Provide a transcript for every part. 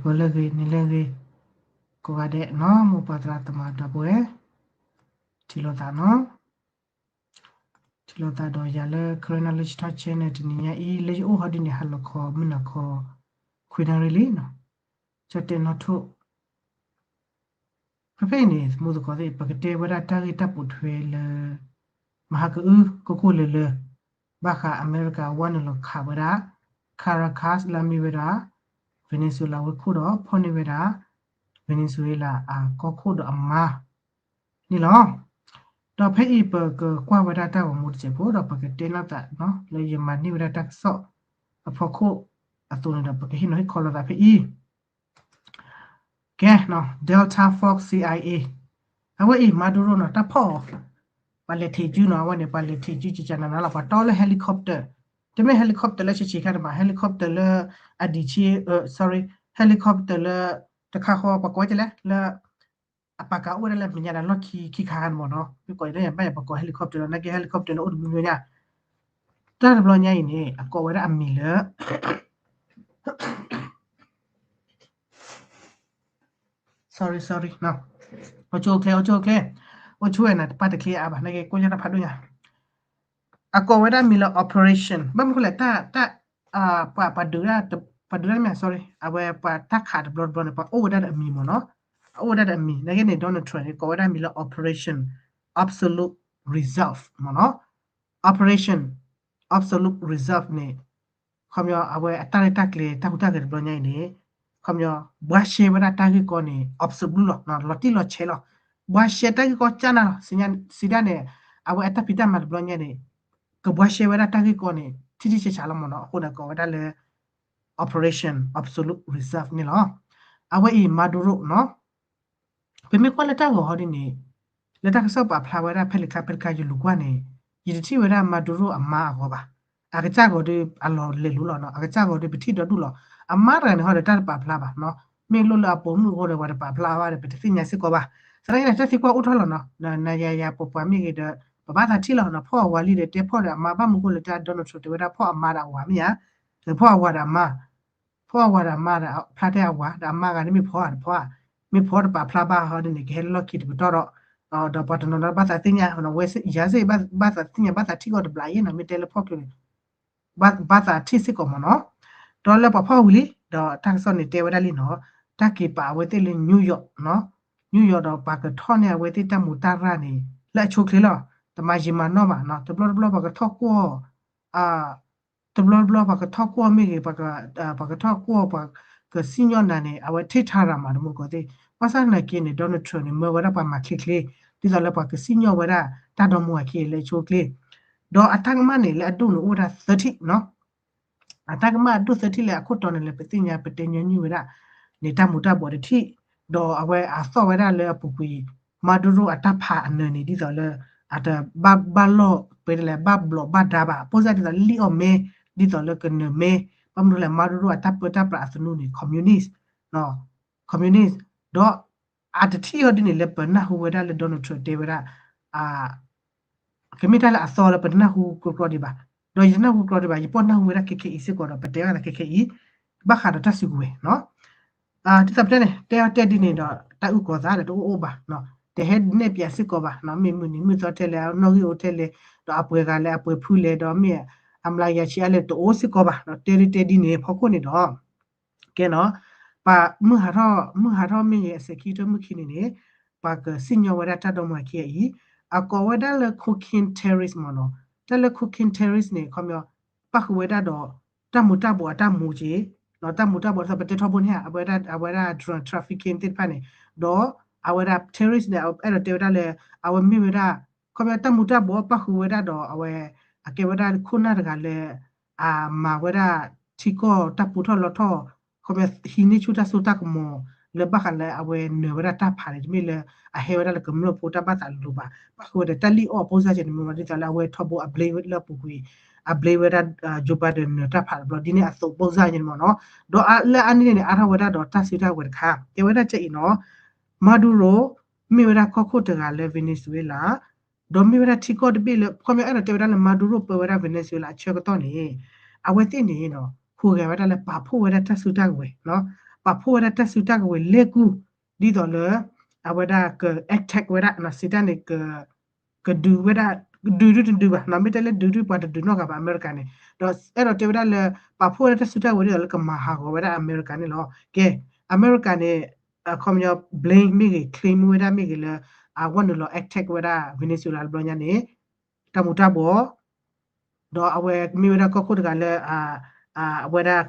ဂီၤလၢအဂ့ၤ နံၤလၢအဂ့ၤ ကိးဂၤဒဲးနီၤ မိၢ်ပၢ်သရၣ်သမါဒီပုၢ်ဝဲၢ် ထံၣ်လိာ်သးနီၤ ထံၣ်လိာ်သးဒီးယၤလၢ Karen Knowledge Talk Channel တနံၤညါအံၤ လၢယအိၣ်ဟီဒ်န့ၣ် ဟါလီၤခီ မုၢ်နၤခီ ခွံနၣ်ရံၣ်လံနီၤ ကၠီတဲနီၣ်ထိၣ် ဖဲဖဲအံၤန့ၣ် သမူသကိးသ့ၣ် ပကတဲဝဲဒၣ်တၢ်ဂ့ၢ်တၢ်ပိာ်ထွဲလၢ မဟါကအု ကီၢ်ခိၣ်လၢာ်လၢာ် ဘၣ်ဃးအမဲရကၤဝဲနုာ်လီၤခးဝဲဒၣ် Caracas လၢအမ့ၢ်ဝဲဒၣ် Venezuela ဝ့ၢ်ခိၣ်ဒီးဖီၣ်န့ၢ်ဝဲဒၣ် Venezuela အကီၢ်ခိၣ်ဒီးအမါန့ၣ်လီၤ. ဒီးဖဲအံၤပကကွၢ်ဝဲဒၣ်တၢ်ဂီၤမူတစဲးဖိ ဒီးပကတဲနီၢ်သးလၢယမၤန့ၢ်ဝဲဒၣ်တၢ်ကစီၣ်အဖီခိၣ်အသိးန့ၣ်ဒီး ပကဟ့ၣ်နီၤဟ့ၣ်ခီလိာ်သးဖဲအံၤ ကဲ Delta Force C I A အဝဲအံၤ Maduro နီၤ တၢ်ဖီၣ်အီၤ ပှၤလဲၤထံးကုနီၤ အဝဲန့ၣ် ပှၤလဲၤထံးကုကကနၤနၤလီၤ ပှၤတီလၢ helicopter တမ့ၢ် helicopter လၢဆံးဆံးခါန့ၣ်ဘၣ် helicopter လၢအဒံးဆံ sorry helicopter လၢ တခါဃီ ပှၤကိးဝဲဒ်လဲၣ် လၢ အပာ်ကၤအိၣ်ဝဲဒၣ်လၢမဲာ်ညါဒီးလီၢ်ခံခံခါန့ၣ်မ့ၢ်နီၤ မ့ၢ်ကိးလၢယဘၣ်ယၤပှၤကိး helicopter လီၤ နာ်က့ helicopter န့ၣ်အိၣ်တဘျုးဘျုးညါ တၢ်တဘျီညါအံၤန့ၣ် အကိးဝဲဒၣ်အမံၤလၢ sorry sorry အိၣ်ဆိၣ်အိၣ်ချ့ အိၣ်ဆိၣ်အိၣ်ချ့ အိၣ်ဆိၣ်ဝဲနၤတပၢ်တချ့အါဘၣ် နာ်က့ကိးညါတၢ်ဖးဒိၣ်ညါ အကိးဝဲဒၣ်မံၤလၢ operation ဘၣ်မနုၤဃိလဲၣ် တၢ် တၢ် ပှၤ ပှၤဒုးတၢ် ပှၤဒုးတၢ်မ့ၢ် sorry အဝဲပှၤတၢ်ခးတဘျီတဘျီန့ၣ် ပှၤအိၣ်ဝဲဒၣ်ဒီးအမံၤမ့ၢ်နီၤ အအိၣ်ဝဲဒၣ်ဒီးအမံၤ နာ်က့န့ၣ် Donald Trump န့ၣ် ကိးဝဲဒၣ်မံၤလၢ operation absolute resolve မ့ၢ်နီၤ operation absolute resolve န့ၣ် ခီပညီ အဝဲအတၢ်ရဲၣ်တၢ်ကျဲၤတၢ်ဟူးတၢ်ဂဲၤတဘျီညါအံၤန့ၣ် ခီပညီ ဘှါရှဲဝဲဒၣ်တၢ်ဂ့ၢ်ကီန့ၣ် absolute လီၤ လီၤတံၢ်လီၤဆဲးလီၤ ဘှါရှဲတၢ်ဂ့ၢ်ကီကၢ်နၢ်လီၤ စံးဒၣ်န့ၣ် အဝဲအတၢ်ဖံးတၢ်မၤတဘျီညါန့ၣ် ကဘှါရှဲဝဲဒၣ်တၢ်ဂ့ၢ်ကီန့ၣ် ထံထံဆးဆးလီၤမ့ၢ်နီၤ အဃိန့ၣ် ကိးဝဲဒၣ်လၢ operation absolute resolve န့ၣ်လီၤ အဝဲအံၤ Maduro နီၤ ပမ့ၢ်ကွၢ်လၢတၢ်ဂီၤဟီဒ်န့ၣ် လၢတၢ်ကစီၣ်ပာ်ဖျါဝဲဒၣ်ဖဲလံာ်ခါဖဲလံာ်ခါယလူၤကွၢ်န့ၣ် ယတထံၣ်ဝဲဒၣ် Maduro အမါအဂီၤဘၣ် အကစၢ်ဂီၤဒီး အလီၤလဲၤလိၤလီၤနီၤ အကစၢ်ဂီၤဒီးပထံၣ်ဒီဒူၣ်လီၤ အမါတဂၤန့ၣ်ဟီဒီးတၢ်တပာ်ဖျါဘၣ်နီၤ မ့ၢ်လိၣ်လၢအပိာ်မုၣ်အဃိဒီးပှၤတပာ်ဖျါဘၣ်ဒီး ပတသ့ၣ်ညါစ့ၢ်ကီးဘၣ် သနာ်က့န့ၣ် တၢ်သံကွၢ်အိၣ်ထီၣ်လီၤနီၤ နၤယၤယၤပပှၤမ့ၢ်ဂ့ၤဒီး ပဘၣ်သးထံၣ်လီၤနီၤ ဖီၣ်အဝၤလံဒီးတဲဖီၣ်ဒီးအမါ ဘၣ်မနုၤဃိလၢတၢ် Donald Trump တဲဝဲဒၣ်ဖီၣ်အမါဒီးအဝၤမ့ၢ်ဧါ ဖီၣ်အဝၤဒီးအမါ ဖီၣ်အဝၤဒီးအမါဒီး ဖျါတဲအဝၤ ဒီးအမါဂၤန့ၣ်မ့ၢ်ဖီၣ်ဧါတဖီၣ်ဧါ မ့ၢ်ဖီၣ်တပာ်ဖျါဘၣ်ဟီဒ်န့ၣ် ကဟဲလၢလီၢ်ခံတပတီၢ်ဒီး ဒီးပှၤတနီၤနီၤဘၣ်သးသ့ၣ်ညါ ဝဲယၤစ့ၢ် ဘၣ်သးသ့ၣ်ညါ ဘၣ်သးထံၣ်ကီၢ်တဘျးအံၤနီၤ မ့ၢ်တဲလၢဖီၣ်ချၢန့ၣ် ဘၣ်သးထံၣ်စ့ၢ်ကီးမ့ၢ်နီၤ ဒီးလၢပှၤဖီၣ်ဝံၤလံ ဒီးတၢ်ကစီၣ်န့ၣ်တဲဝဲဒၣ်လံနီၤ တၢ်က့ၤပာ်အဝဲသ့ၣ်လၢ New York နီၤ New York ဒီးပှၤကထီၣ်န့ၢ်အဝဲသ့ၣ်တၢ်မူးတၢ်ရၢ်န့ၣ် လၢအဆိအချ့လီၤ တမၤယံာ်မၤနီၢ်ဘၣ်နီၤ တဘျီတဘျီပှၤကထီၣ်ကွီၢ် တဘျီတဘျီပှၤကထီၣ်ကွီၢ်မ့ၢ်ဂ့ၤ ပှၤကထီၣ်ကွီၢ် ပှၤကစံၣ်ညီၣ်နၤန့ၣ် အဝဲထံၣ်ထါရၤမးတမူတကိးသ့ၣ် ဘၣ်ဆၣ်သနာ်က့န့ၣ် Donald Trump န့ၣ် မၢဝဲဒၣ်ပှၤမၤချ့ချ့ ဒ်သိးလၢပှၤကစံၣ်ညီၣ်ဝဲဒၣ်တၢ်ဒီမါဝၤခံဂၤလၢအဆိအချ့ ဒီးအတၢ်ကမၣ်န့ၣ် လၢအဒိၣ်န့ၣ်အိၣ်ဝဲဒၣ်သၢထံၣ်နီၤ အတၢ်ကမၣ်အဒိၣ်သၢထံၣ်လၢအခိၣ်တီန့ၣ်လၢပသ့ၣ်ညါပတဲညီနုၢ်ဝဲဒၣ်န့ၣ် တၢ်မူးတၢ်ဘှီးတထံၣ် ဒီးအဝဲအသီၣ်ဝဲဒၣ်လၢအပူၤကွံာ် Maduro အတၢ်ဖးအနၢၤန့ၣ် ဒ်သိးလၢ အတဘၣ်ဘၣ်လီၢ် ပတဲလဲၣ် ဘၣ်ဘျီးဘၣ်ဒါဘၣ် ပိၣ်စၣ်ဒ်သိးလံၣ်အီၣ်မဲ ဒ်သိးလၢကနၢၤမဲ ဘၣ်မနုၤလဲၣ် Maduro အတၢ်ပၢတၢ်ပြးအသနူန့ၣ် communist communist ဒီး အတထံၣ်အီၤဒ်န့ၣ်လၢပနၢ်ဟူဝဲဒၣ်လၢ Donald Trump တဲဝဲဒၣ် ကမ့ၢ်တၢ်လၢအသီလၢပတနၢ်ဟူကြီကြီဒံးဘၣ်, ဒီးယတနၢ်ဟူကြီဒံးဘၣ်, ယပိာ်နၢ်ဟူဝဲဒၣ်ခဲခဲအံၤစ့ၢ်ကီးဒီး ပတဲဘၣ်သးခဲခဲအံၤ, ဘၣ်ဃးဒီးတၢ်စုကဝဲၤနီၤ. ဒ်သိးပတဲန့ၣ် တဲအီၤတဲဒ်န့ၣ်ဒီး တၢ်အုၣ်ကီၤသးဒီးတအိၣ်အိၣ်ဘၣ်, တဟဲနဲၣ်ပၠးစ့ၢ်ကီးဘၣ်, မ့ၢ်မုၢ်နံၤမုၢ်သီထဲလဲၣ် နီၣ်ဂံၢ်အိၣ်ထဲလဲၣ်, ဒီးအပှဲၤဂၤလဲၣ် အပှဲၤဖုလဲၣ် ဒီးမ့ၢ်အမျးကယၤဆံးအါလဲၣ် တအိၣ်စ့ၢ်ကီးဘၣ်, တဲဒ်တဲဒ်န့ၣ် ဖီခိၣ်န့ၣ်ဒီး ကဲနီၤ, ပှၤမုၢ်ဟးထီၣ် မုၢ်ဟးထီၣ်မ့ၢ်ဂ့ၤ အစဲၤခံကတၢၢ်မုၢ်ခံန့ၣ်န့ၣ် ပှၤကစံၣ်ညီၣ်ဝဲဒၣ်တၢ်ဒီမါဝၤခံဂၤအံၤ, အကိးဝဲဒၣ်လၢ cocaine terrorist မ့ၢ်နီၤ. တၢ်လၢ cocaine terrorist န့ၣ် ခီပညီ ပၣ်ဃုာ်ဝဲဒၣ်ဒီး တၢ်မူးတၢ်ဘှီးအတၢ်မူးက့ၤ, တၢ်မူးတၢ်ဘှီးဒ်သိးပတဲထီဘိန့ၣ် အဝဲဒၣ် အဝဲဒၣ် drug trafficking သ့ၣ်တဖၣ်န့ၣ်, ဒီးအဝဲဒၣ် terrorist န့ၣ် အဲၣ်ဒိးတဲဝဲဒၣ်လၢ အဝဲမ့ၢ်ဝဲဒၣ် ခီပညီတၢ်မူးတၢ်ဘှီးပၣ်ဃုာ်ဝဲဒၣ်ဒီး အဝဲ အကဲဝဲဒၣ်ခိၣ်နၢ်တဂၤလၢ အမၤဝဲဒၣ်ထံကီၢ်တၢ်ပူထီၣ်လီထီၣ်, ခီပညီဟံးန့ၢ်ဆူၣ်တၢ်စိတၢ်ကမီၤ လၢဘၣ်ဃးလၢအဝဲနၢၤဝဲဒၣ်တၢ်ဖးန့ၣ် တမ့ၢ်လၢအဟဲဝဲဒၣ်လၢကမျၢၢ်ဖိတၢ်ဘၣ်သးလိၤဘၣ်, ပၣ်ဃုာ်ဝဲဒီးတၢ်လံၣ်အီၣ်အပိၢ်စၢ်က့ၤန့ၣ် မ့ၢ်ဝဲဒ်သိးလၢအဝဲထီဘိအဘျ့လၢအပူၤကွံာ် အဘျ့ဝဲဒၣ် Joe Biden နၢၤတၢ်ဖးတဘျီ ဒ်န့ၣ်အသိးပိၢ်စၢ်က့ၤန့ၣ်မ့ၢ်နီၤ. ဒီးလၢအါန့ၢ်န့ၣ် အါထီၣ်ဝဲဒၣ်ဒီးတၢ်စုတၢ်ကဝဲၤတခါ တဲဝဲဒၣ်ကအံၤနီၤ, Maduro မ့ၢ်ဝဲဒၣ်ကီၢ်ခိၣ်တဂၤလၢ Venezuela ဒီးမ့ၢ်ဝဲဒၣ်ထံကီၢ်တဘ့ၣ်လၢ ခီပညီအဲၣ်ဒိးတဲဝဲဒၣ်လၢ Maduro ပၢဝဲဒၣ် Venezuela အဆၢကတီၢ်န့ၣ် အဝဲသ့ၣ်န့ၣ် ဟူးဂဲၤဝဲဒၣ်လၢပာ်ဖှိၣ်ဝဲဒၣ်တၢ်စုတၢ်ကဝဲၤနီၤ, ပာ်ဖှိၣ်ဝဲဒၣ်တၢ်စုတၢ်ကဝဲၤလဲၤကူၣ် ဒ်သိးလၢ အဝဲဒၣ်က attack ဝဲဒၣ် စံးတၢ်န့ၣ် က ကဒုးဝဲဒၣ် ဒုးဒုးတဒုးဘၣ်နီၤ မ့ၢ်တဲလၢဒုးဒုးပှၤတဒုးနီတဂၤဘၣ် အမဲရကၤန့ၣ် ဒီးအဲၣ်ဒိးတဲဝဲဒၣ်လၢ ပာ်ဖှိၣ်ဝဲဒၣ်တၢ်စုတၢ်ကဝဲၤဒ်သိးလၢကမၤဟးဂီၤဝဲဒၣ်အမဲရကၤန့ၣ်လီၤ. ကဲ အမဲရကၤန့ၣ် အခီပညီ blame မ့ၢ်ဂ့ၤ claim ဝဲဒၣ်မ့ၢ်ဂ့ၤလၢ အဝဲနုာ်လီၤ attack ဝဲဒၣ် Venezuela တဘျီညါန့ၣ် တၢ်မူၤတၢ်ဘှီး ဒီးအဝဲမ့ၢ်ဝဲဒၣ်ကီၢ်ခိၣ်တဂၤလၢ အဝဲဒၣ်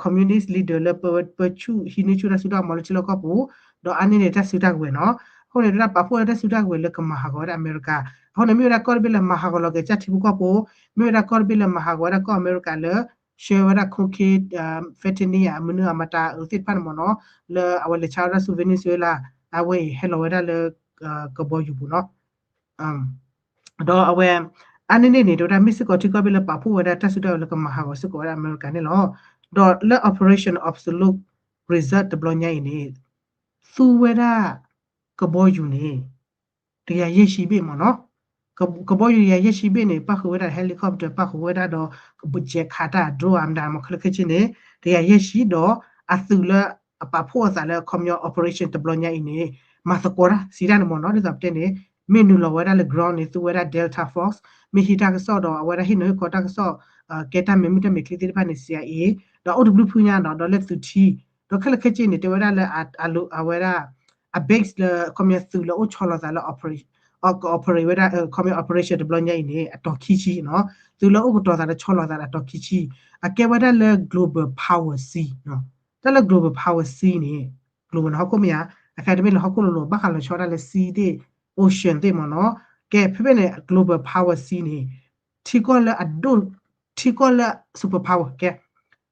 communist leader လၢ ပဆူၣ်ဟံးန့ၢ်ဆူၣ်တၢ်စိတၢ်ကမီၤလၢထံလီၢ်ကီၢ်ပူၤ, ဒီးအါန့ၢ်န့ၣ်တၢ်စုတၢ်ကဝဲၤနီၤ. အဃိန့ၣ် ဒၣ်ပာ်ဖှိၣ်ဝဲဒၣ်တၢ်စုတၢ်ကဝဲၤလၢကမၤဟးဂီၤဝဲဒၣ်အမဲရကၤ, အဃိန့ၣ် မ့ၢ်ဝဲဒၣ်ကီၢ်တဘ့ၣ်လၢမၤဟးဂီၤလီၤက့ၤကစၢ်ထံဖိကီၢ်ဖိ, မ့ၢ်ဝဲဒၣ်ကီၢ်တဘ့ၣ်လၢမၤဟးဂီၤဝဲဒၣ်ကီၢ်အမဲရကၤလၢ ဆှၢဝဲဒၣ် cocaine, fentanyl အမနုၤအမတၤအုးသ့ၣ်တဖၣ်န့ၣ်မ့ၢ်နီၤ, လၢအဝဲလဲၤဆါဝဲဒၣ်ဆူ Venezuela အဝဲအံၤဟဲလီၤဝဲဒၣ်လၢ ကဘီယူၤပူၤနီၤ. ဒီးအဝဲ အါန့ၢ်န့ၣ်န့ၣ် တဲဝဲဒၣ်မ့ၢ်စ့ၢ်ကီးထံကီၢ်ဘ့ၣ်လၢပာ်ဖှိၣ်ဝဲဒၣ်တၢ်စုတၢ်ကဝဲၤလၢကမၤဟးဂီၤစ့ၢ်ကီးဝဲဒၣ်အမဲရကၤန့ၣ်လီၤ. ဒီးလၢ Operation Absolute Resolve တဘျီညါအံၤန့ၣ် သူဝဲဒၣ် ကဘီယူၤန့ၣ် တကယၤယဲၢ်ဆံဘ့ၣ်မ့ၢ်နီၤ. ကဘီယူၤတကယၤယဲၢ်ဆံဘ့ၣ်န့ၣ် ပၣ်ဃုာ်ဝဲဒၣ် helicopter ပၣ်ဃုာ်ဝဲဒၣ်ဒီး ကဘုးကဲးခးတၢ် drone အမတၤမ့ၢ်ခဲလၢာ်ခဲဆ့န့ၣ် တကယၤယဲၢ်ဆံဒီး အသုးလၢအပာ်ဖှိၣ်အသးလၢအခီပညီ operation တဘျီညါအံၤန့ၣ် မၤသကိးတၢ်စံးတၢ်န့ၣ်မ့ၢ်နီၤ. ဒ်သိးပတဲန့ၣ် မ့ၢ်နုာ်လီၤဝဲဒၣ်လၢ ground န့ၣ် သူဝဲဒၣ် Delta Force မ့ၢ်ဟံးတၢ်ကစီၣ်ဒီး အဝဲဒၣ်ဟ့ၣ်နီၤဟ့ၣ်ခီတၢ်ကစီၣ် ကဲတၢ်မဲာ်မုၢ်တၢ်မဲာ်ချံသ့ၣ်တဖၣ်န့ၣ် CIA ဒီးအိၣ်တဘျုးဖုညါဒီး ဒီးလၢသုးထံ ဒီးခဲလၢာ်ခဲဆ့န့ၣ် တဲဝဲဒၣ်လၢ အဝဲဒၣ် အ base လၢ ခီပညီသုးလၢအိၣ်ဆီလီၤသးလၢ operate ဝဲဒၣ် ခီပညီ operation တဘျီညါအံၤန့ၣ် အတီၤခံဆံနီၤ. သုးလၢအိၣ်ကတီၤသးလၢဆီလီၤသးလၢအတီၤခံဆံ အကဲဝဲဒၣ်လၢ global power sea တၢ်လၢ global power sea န့ၣ် global န့ၣ်ဟီၣ်ခိၣ်မ့ၢ်ဧါ, အခဲတမ့ၢ်လၢဟီၣ်ခိၣ်လိၤလိၤ ဘၣ်ဃးလီၤဆီဒၣ်လၢ sea သ့ၣ် ocean သ့ၣ်မ့ၢ်နီၤ. ကဲ ဖဲဖဲန့ၣ် global power sea န့ၣ် ထံကီၢ်လၢအဒိၣ် ထံကီၢ်လၢ super power ကဲ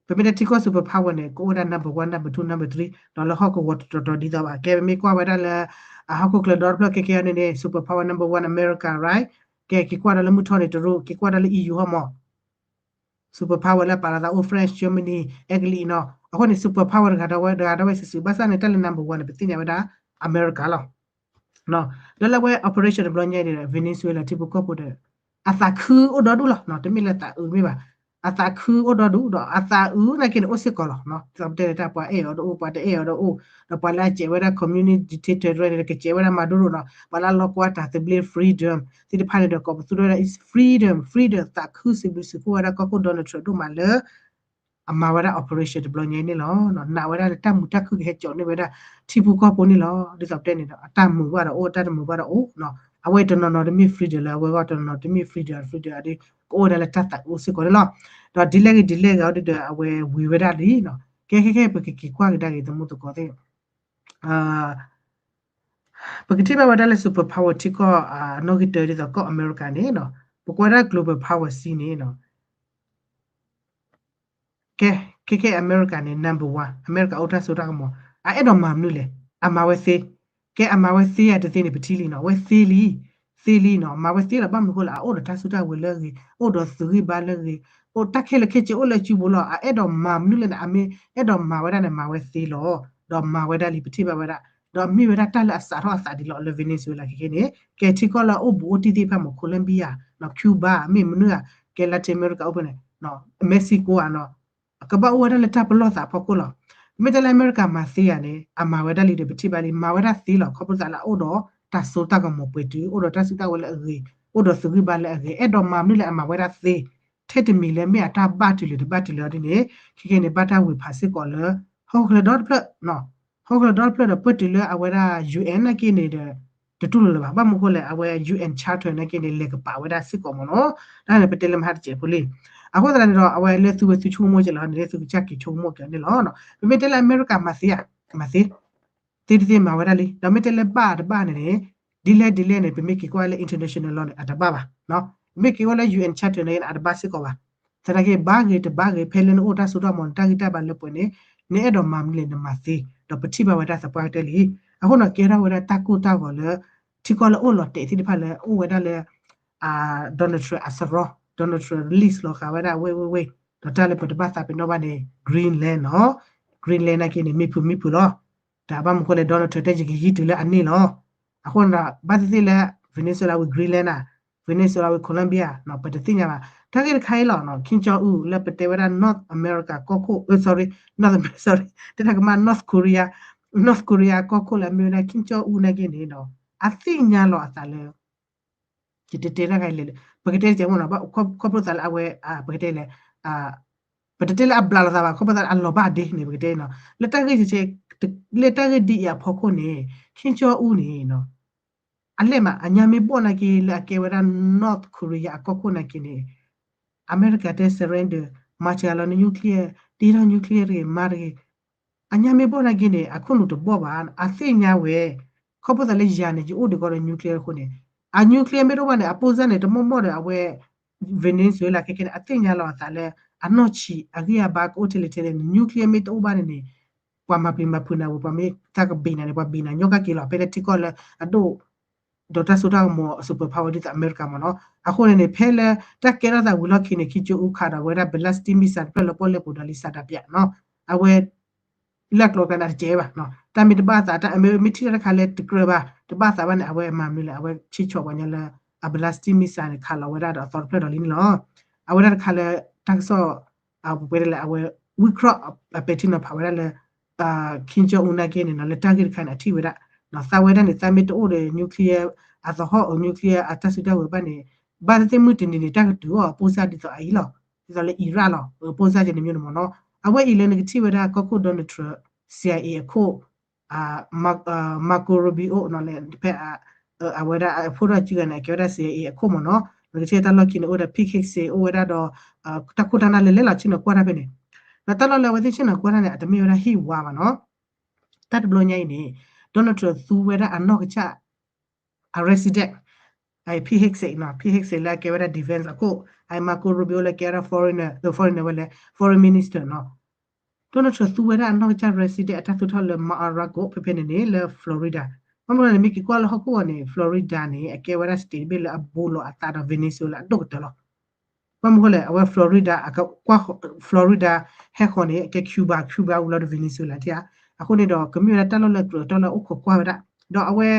ပမ့ၢ်တဲထံကီၢ် super power န့ၣ် ကအိၣ်ဝဲဒၣ် number one, number two, number three ဒီးလၢဟီၣ်ကဝီၤတတီၤတီၤဒ်သိးဘၣ်. ကဲ ပမ့ၢ်ကွၢ်ဝဲဒၣ်လၢ အဟီၣ်ခိၣ်ချၢဒီတဖျၢၣ်ခဲကဲန့ၣ်န့ၣ် super power number one America, right? ကဲ က့ၤကွၢ်ဒီးလၢမုၢ်ထီၣ်န့ၣ် တရူး, က့ၤကွၢ်ဒီးလၢ EU ဟီၣ်မး super power လၢပာ်လီၤသးအိၣ် French, Germany, Italy နီၤ. အဃိန့ၣ် super power တဂၤဒီးဝဲ တဂၤဒီးဝဲစုာ်စုာ် ဘၣ်ဆၣ်န့ၣ် တၢ်လၢ number one န့ၣ် ပသ့ၣ်ညါဝဲဒၣ် America လီၤ. လၢလၢဝဲ operation တဘျီညါအံၤန့ၣ် Venezuela ထံဖိကီၢ်ဖိဒီး အသးခုအိၣ်ဒီဒူၣ်လီၤ. တမ့ၢ်လၢသးအုးမ့ၢ်ဘၣ်. အသးခုအိၣ်ဒီဒူၣ်ဒီး အသးအုးနာ်က့န့ၣ် အိၣ်စ့ၢ်ကီးလီၤ. ဒ်သိးပတဲန့ၣ် တၢ်ပှၤအဲၣ်အီၤဒီးအိၣ် ပှၤတအဲၣ်အီၤဒီးအိၣ်, ဒီးပှၤလၢအကဲးဝဲဒၣ် communist dictator န့ၣ် ကကဲးဝဲဒၣ်မၤဒိၣ်ဒိၣ်နီၤ. ပှၤလၢအလီၢ်ကွၢ်တၢ်သဘျ့ freedom သ့ၣ်တဖၣ်န့ၣ်ဒီး ကိးပသူထီၣ်ဝဲဒၣ် freedom, freedom သးခုစံးဘျုးစံးဖှိၣ်ဝဲဒၣ်ကီၢ်ခိၣ် Donald Trump ဒိၣ်မးလၢ အမၤဝဲဒၣ် operation တဘျီညါအံၤန့ၣ်လီၤ. နာ်ဝဲဒၣ်လၢတၢ်မုာ်တၢ်ခုၣ်ကဟဲကၠီးန့ၢ်ဝဲဒၣ် ထံဖိကီၢ်ဖိန့ၣ်လီၤ. ဒ်သိးပတဲန့ၣ်ဒီး အတၢ်မုာ်ဘၣ်ဒီးအိၣ် အတၢ်တမုာ်ဘၣ်ဒီးအိၣ်နီၤ. အဝဲတနီၤနီၤတမ့ၢ် freedom လၢအဝဲဂီၢ် တနီၤနီၤတမ့ၢ် freedom, freedom အဒ် ကအိၣ်ဝဲဒၣ်လၢတၢ်သးအုးစ့ၢ်ကီးန့ၣ်လီၤ. ဒီးဒ်လဲၣ်ဂ့ၤဒ်လဲၣ်ဂ့ၤအီၤဒ်ဒီး အဝဲဝံၤဝဲဒၣ်လံနီၤ. ကဲ ခဲခဲ ပကက့ၤကွၢ်ကဒါက့ၤ သမူသကိးသ့ၣ် ပကထံၣ်ဘၣ်ဝဲဒၣ်လၢ super power ထံကီၢ် အနီၣ်ဂံၢ်တၢ ဒ်သိးကီၢ်အမဲရကၤန့ၣ်နီၤ, ပကွၢ်ဒၣ် global power sea န့ၣ်နီၤ, ကဲ ခဲခဲ အမဲရကၤန့ၣ် number one, အမဲရကၤအိၣ်တၢ်စိတၢ်ကမီၤ, အအဲၣ်ဒိးမၤမနုၤလဲၣ်, အမၤဝဲသ့, ကဲ အမၤဝဲသ့ဧါတသ့န့ၣ် ပထံၣ်လံနီၤ, အဝဲသ့လံ, သ့လံနီၤ, မၤဝဲသ့လီၤ. ဘၣ်မနုၤအဃိလဲၣ်, အအိၣ်ဒီးတၢ်စုတၢ်ဝဲၤလၢအဂ့ၤ, အိၣ်ဒီးသုးဂံၢ်ဘါလၢအဂ့ၤ, အိၣ်တၢ်ခဲလၢာ်ခဲဆ့အိၣ်လၢအစုပူၤလီၤ. အအဲၣ်ဒိးမၤမနုၤလဲၣ်န့ၣ်, အမ့ၢ်အဲၣ်ဒိးမၤဝဲဒၣ်န့ၣ် မၤဝဲသ့လီၤ. ဒီးမၤဝဲဒၣ်လံ ပထံၣ်ဘၣ်ဝဲဒၣ်, ဒီးမ့ၢ်ဝဲဒၣ်တၢ်လၢအစးထီၣ်အသးဒ်လီၤလၢ Venezuela ခဲခဲန့ၣ်, ကဲထံကီၢ်လၢအအိၣ်ဘူးအိၣ်တံၢ်သ့ၣ်တဖၣ်မ့ၢ် Colombia, Cuba မ့ၢ်မနုၤဧါ, ကဲ Latin America အိၣ်ဖဲန့ၣ်, Mexico ဧါနီၤ, ကဘၣ်အိၣ်ဝဲဒၣ်လၢတၢ်ပလီၢ်သးအဖီခိၣ်လီၤ. မ့ၢ်တဲလၢအမဲရကၤမၤသ့ယၤန့ၣ် အမၤဝဲဒၣ်လံဒီး ပထံၣ်ဘၣ်လံ, မၤဝဲဒၣ်သ့လီၤ. ခီဖျိသးလၢအအိၣ်ဒီးတၢ်စိတၢ်ကမီၤပှဲၤတုၤ, အိၣ်ဒီးတၢ်စုတၢ်ဝဲၤလၢအဂ့ၤ, အိၣ်ဒီးသုးဂံၢ်ဘါလၢအဂ့ၤ, အဲၣ်ဒိးမၤမနုၤလဲၣ် အမၤဝဲဒၣ်သ့, ထဲတမံၤလၢမ့ၢ်အတၢ်ဘၣ်တုၤလၢၤတဘၣ်တုၤလၢၤအီၤဒ်န့ၣ်, ခဲခဲန့ၣ် ဘၣ်တၢ်ဝံၤဖးစ့ၢ်ကီးလၢ ဟီၣ်ခိၣ်ချၢဒီတဖျၢၣ် ဟီၣ်ခိၣ်ချၢဒီတဖျၢၣ်ဒီး ပၢၢ်တုၤလၢအဝဲဒၣ် UN နာ်က့န့ၣ်ဒီး တတူၢ်လိာ်လၢၤဘၣ်. ဘၣ်မနုၤအဃိလဲၣ်, အဝဲ UN Charter နာ်က့န့ၣ် လဲၤကပာ်ဝဲဒၣ်စ့ၢ်ကီးမ့ၢ်နီၤ, တၢ်န့ၣ်ပတဲလၢမဟါတစဲးဖိလံ. အဃိသတးန့ၣ်ဒီး အဝဲလၢသုဝဲသုဆိကမိၣ်ကဲလီၤန့ၣ် သုကစၢ်က့ၤဆိကမိၣ်ကဲန့ၣ်လီၤ. ပမ့ၢ်တဲလၢအမဲရကၤမၤသ့ဧါ, မၤသ့ သ့တသ့မၤဝဲဒၣ်လံ. ဒီးမ့ၢ်တဲလၢဘၣ်တဘၣ်န့ၣ်န့ၣ် ဒ်လဲၣ်ဒ်လဲၣ်န့ၣ် ပမ့ၢ်က့ၤကွၢ်လၢ international law န့ၣ် အတဘၣ်ဘၣ်. ပမ့ၢ်က့ၤကွၢ်လၢ UN Charter န့ၣ် အတဘၣ်စ့ၢ်ကီးဘၣ်. သနာ်က့ ဘၣ်ဂ့ၤတဘၣ်ဂ့ၤ ဖဲလၢနအိၣ်တၢ်စိတၢ်ကမီၤ နတၢ်ဂံၢ်တၢ်ဘါလၢပှဲၤန့ၣ် နအဲၣ်ဒိးမၤမနုၤလဲၣ် နမၤသ့, ဒီးပထံၣ်ဘၣ်ဝဲဒၣ်သပှၢ်ကတၢၢ်လံ. အဃိန့ၣ် ကဲထီၣ်ဝဲဒၣ်တၢ်ကိၢ်တၢ်ဂီၤလၢ ထံကီၢ်လၢအိၣ်လီၤတဲာ်သ့ၣ်တဖၣ်လၢအိၣ်ဝဲဒၣ်လၢ Donald Trump အစရီ, Donald Trump release လီၤဃာ်ဝဲဒၣ်ဝ့ၢ်ဝ့ၢ်ဝ့ၢ်, ဒီးတၢ်လၢပတဘၣ်သးပ့ၤနီၣ်ဘၣ်န့ၣ် Greenland နီၤ, Greenland နာ်က့န့ၣ် မ့ၢ်ဖုးမ့ၢ်ဖုးလီၤ. တၢ်ဘၣ်မနုၤအဃိလဲၣ် Donald Trump တဲယကဟံးတုၤလၢအန့ၢ်လီၤ. အဃိန့ၣ်ဒီး ဘၣ်သ့ၣ်သ့ၣ်လၢ Venezuela ဝံၤ Greenland ဧါ, Venezuela ဝံၤ Colombia နီၤ ပတသ့ၣ်ညါဘၣ်. တၢ်ဂ့ၢ်တခါအံၤလီၤနီၤ Kim Jong Un လၢပတဲဝဲဒၣ် North America ကီၢ်ခိၣ် sorry North America sorry တဲတၢ်ကမၣ် North Korea North Korea ကီၢ်ခိၣ်လၢအမ့ၢ်ဝဲဒၣ် Kim Jong Un နာ်က့န့ၣ်နီၤ အသ့ၣ်ညါလီၤအသးလၢ ယတတဲတၢ်ဂ့ၢ်လဲၣ် ပကတဲတကဲမ့ၢ်နီၤ ခီဖျိသးလၢအဝဲ ပကတဲလဲၣ် ပတတဲလၢအဘျးလိာ်သးဘၣ် ခီဖျိသးလၢအလီၤဘၣ်ဒ့န့ၣ် ပကတဲနီၤ လၢတၢ်ဂ့ၢ် လၢတၢ်ဂ့ၢ်ဒ်အံၤအဖီခိၣ်န့ၣ် Kim Jong Un န့ၣ်နီၤ အလဲၣ်မး အညါမ့ၢ်ဘီၣ်နာ်က့လၢအကဲဝဲဒၣ် North Korea အကီၢ်ခိၣ်နာ်က့န့ၣ် အမဲရကၤတဲ surrender မၤစှၤလီၤန nuclear တ့ထီၣ် nuclear တဂ့ၤ မၤတဂ့ၤ အညါမ့ၢ်ဘီၣ်နာ်က့န့ၣ် အခိၣ်နူာ်တဘီၣ်ဘၣ် အသ့ၣ်ညါဝဲ ခီဖျိသးလၢယၤန့ၣ် ယအိၣ်ဒံးကီးဒီး nuclear အဃိန့ၣ် အ nuclear မ့ၢ်တအိၣ်ဘၣ်န့ၣ် အပိၢ်စၢ်န့ၣ် တမီၢ်မီၢ်ဒီးအဝဲ Venezuela ခဲခဲန့ၣ် အသ့ၣ်ညါလီၤအသးလၢ အနီၢ်ဆံး အဂံၢ်အဘါကအိၣ်ထဲလဲၣ်ထဲလဲၣ်န့ၣ် nuclear မ့ၢ်တအိၣ်ဘၣ်န့ၣ်န့ၣ် ပှၤမၤပျံၤမၤဖုးနၤဝဲ ပှၤမ့ၢ်တၢ်ကဘ့ၣ်နၤန့ၣ် ပှၤဘ့ၣ်နၤညီကက့ၤလီၤ ဖဲလၢထံကီၢ်လၢအဒိၣ် ဒီးတၢ်စိတၢ်ကမီၤ super power ဒ်သိးအမဲရကၤမ့ၢ်နီၤ အဃိန့ၣ်န့ၣ် ဖဲလၢတၢ်ကဲထီၣ်သးဝံၤလီၢ်ခံန့ၣ် Kim Jong Un ခးဒီးဝဲဒၣ် ballistic missile တဖျၢၣ်လၢပီၣ်လဲၣ်ပူၤဒီးလံာ်စးတၢ်ပၠးနီၤ အဝဲ လၢအကျိၤကျဲန့ၣ်တကဲဘၣ် တၢ်မ့ၢ်တဘၣ်သး တၢ်အမ့ၢ်မ့ၢ်ထံၣ်တၢ်တခါလၢတကြၢးဘၣ် တဘၣ်သးဘၣ်န့ၣ် အဝဲမၤမနုၤလဲၣ် အဝဲဆံးဆီၣ်ပှၤညီလၢ အ ballistic missile န့ၣ် ခးလီၤဝဲဒၣ်ဒီးအသီတဖျၢၣ်ဒီးလံန့ၣ်လီၤ အဝဲဒၣ်တခါလၢ တၢ်ကစီၣ် ပဝဲဒၣ်လၢအဝဲ ဝံၢ်ခြီၣ် အပဲာ်ထံနီၤဖးဝဲဒၣ်လၢ Kim Jong Un နာ်က့န့ၣ်နီၤ လၢတၢ်ဂ့ၢ်တခါန့ၣ် အထံၣ်ဝဲဒၣ် သးဝဲဒၣ်န့ၣ် သးမ့ၢ်တအိၣ်ဒီး nuclear အသဟီၣ်အ nuclear အတၢ်စုတၢ်ဝဲၤဘၣ်န့ၣ် ဘၣ်သ့ၣ်သ့ၣ်မုၢ်တနံၤန့ၣ် တၢ်ကတုၤအီၤအပိၢ်စၢ်ဒ်သိးအအံၤလီၤ ဒ်သိးလၢ Iraq လီၤ အပိၢ်စၢ်ကဲန့ၣ်မ့ၢ်န့ၣ်မ့ၢ်နီၤ အဝဲအံၤလၢနကထံၣ်ဝဲဒၣ်ကီၢ်ခိၣ် Donald Trump CIA အခိၣ် Marco Rubio နီၤ ဖဲ အဝဲဒၣ်အဖိထီၣ်စုဂၤန့ၣ် အကဲဝဲဒၣ် CIA အခိၣ်မ့ၢ်နီၤ နကထံၣ်တၢ်လီၢ်ခံန့ၣ် အိၣ်ဒီး Pete Hegseth အိၣ်ဝဲဒၣ်ဒီး တၢ်ခိၣ်တၢ်နၢ်လဲၤလဲၤလီၤဆ့ၣ်နီၤကွၢ်တၢ်ဖဲန့ၣ် ဒီးတၢ်လီၢ်လၢအဝဲသ့ၣ်ဆ့ၣ်နီၤကွၢ်တၢ်န့ၣ် အတမ့ၢ်ဝဲဒၣ်ဟံၣ်ဝါဘၣ်နီၤ တၢ်တဘျီညါအံၤန့ၣ် Donald Trump သူဝဲဒၣ်အနီၢ်ကစၢ် အ resident Pete Hegseth နီၤ Pete Hegseth လၢအကဲဝဲဒၣ် defense အခိၣ် Marco Rubio လၢကဲဝဲဒၣ် foreigner foreigner ဝဲလဲၣ် foreign minister နီၤ Donald Trump သူဝဲဒၣ်အနီၢ်ကစၢ် resident အတၢ်သူၣ်ထီၣ်လၢ Mar-a-Lago ဖဲဖဲန့ၣ်န့ၣ် လၢ Florida ဘၣ်မနုၤလဲၣ်န့ၣ် မ့ၢ်က့ၤကွၢ်လၢဟီၣ်ခိၣ်အံၤန့ၣ် Florida န့ၣ် အကဲဝဲဒၣ် state တဘ့ၣ်လၢအဘူးလီၤအသးဒီး Venezuela အဒိၣ်ကတၢၢ်လီၤ ဘၣ်မနုၤဃိလဲၣ် အဝဲ Florida အကကွၢ် Florida ဟဲဃီၤန့ၣ် အကဲ Cuba Cuba ဝံၤလီၤဒီး Venezuela ထံၣ်ဧါ အဃိန့ၣ်ဒီး ကမ့ၢ်ဝဲဒၣ်တၢ်လီၢ်လၢကြၢးတၢ်လၢအိၣ်ခိးကွၢ်ဝဲဒၣ် ဒီးအဝဲ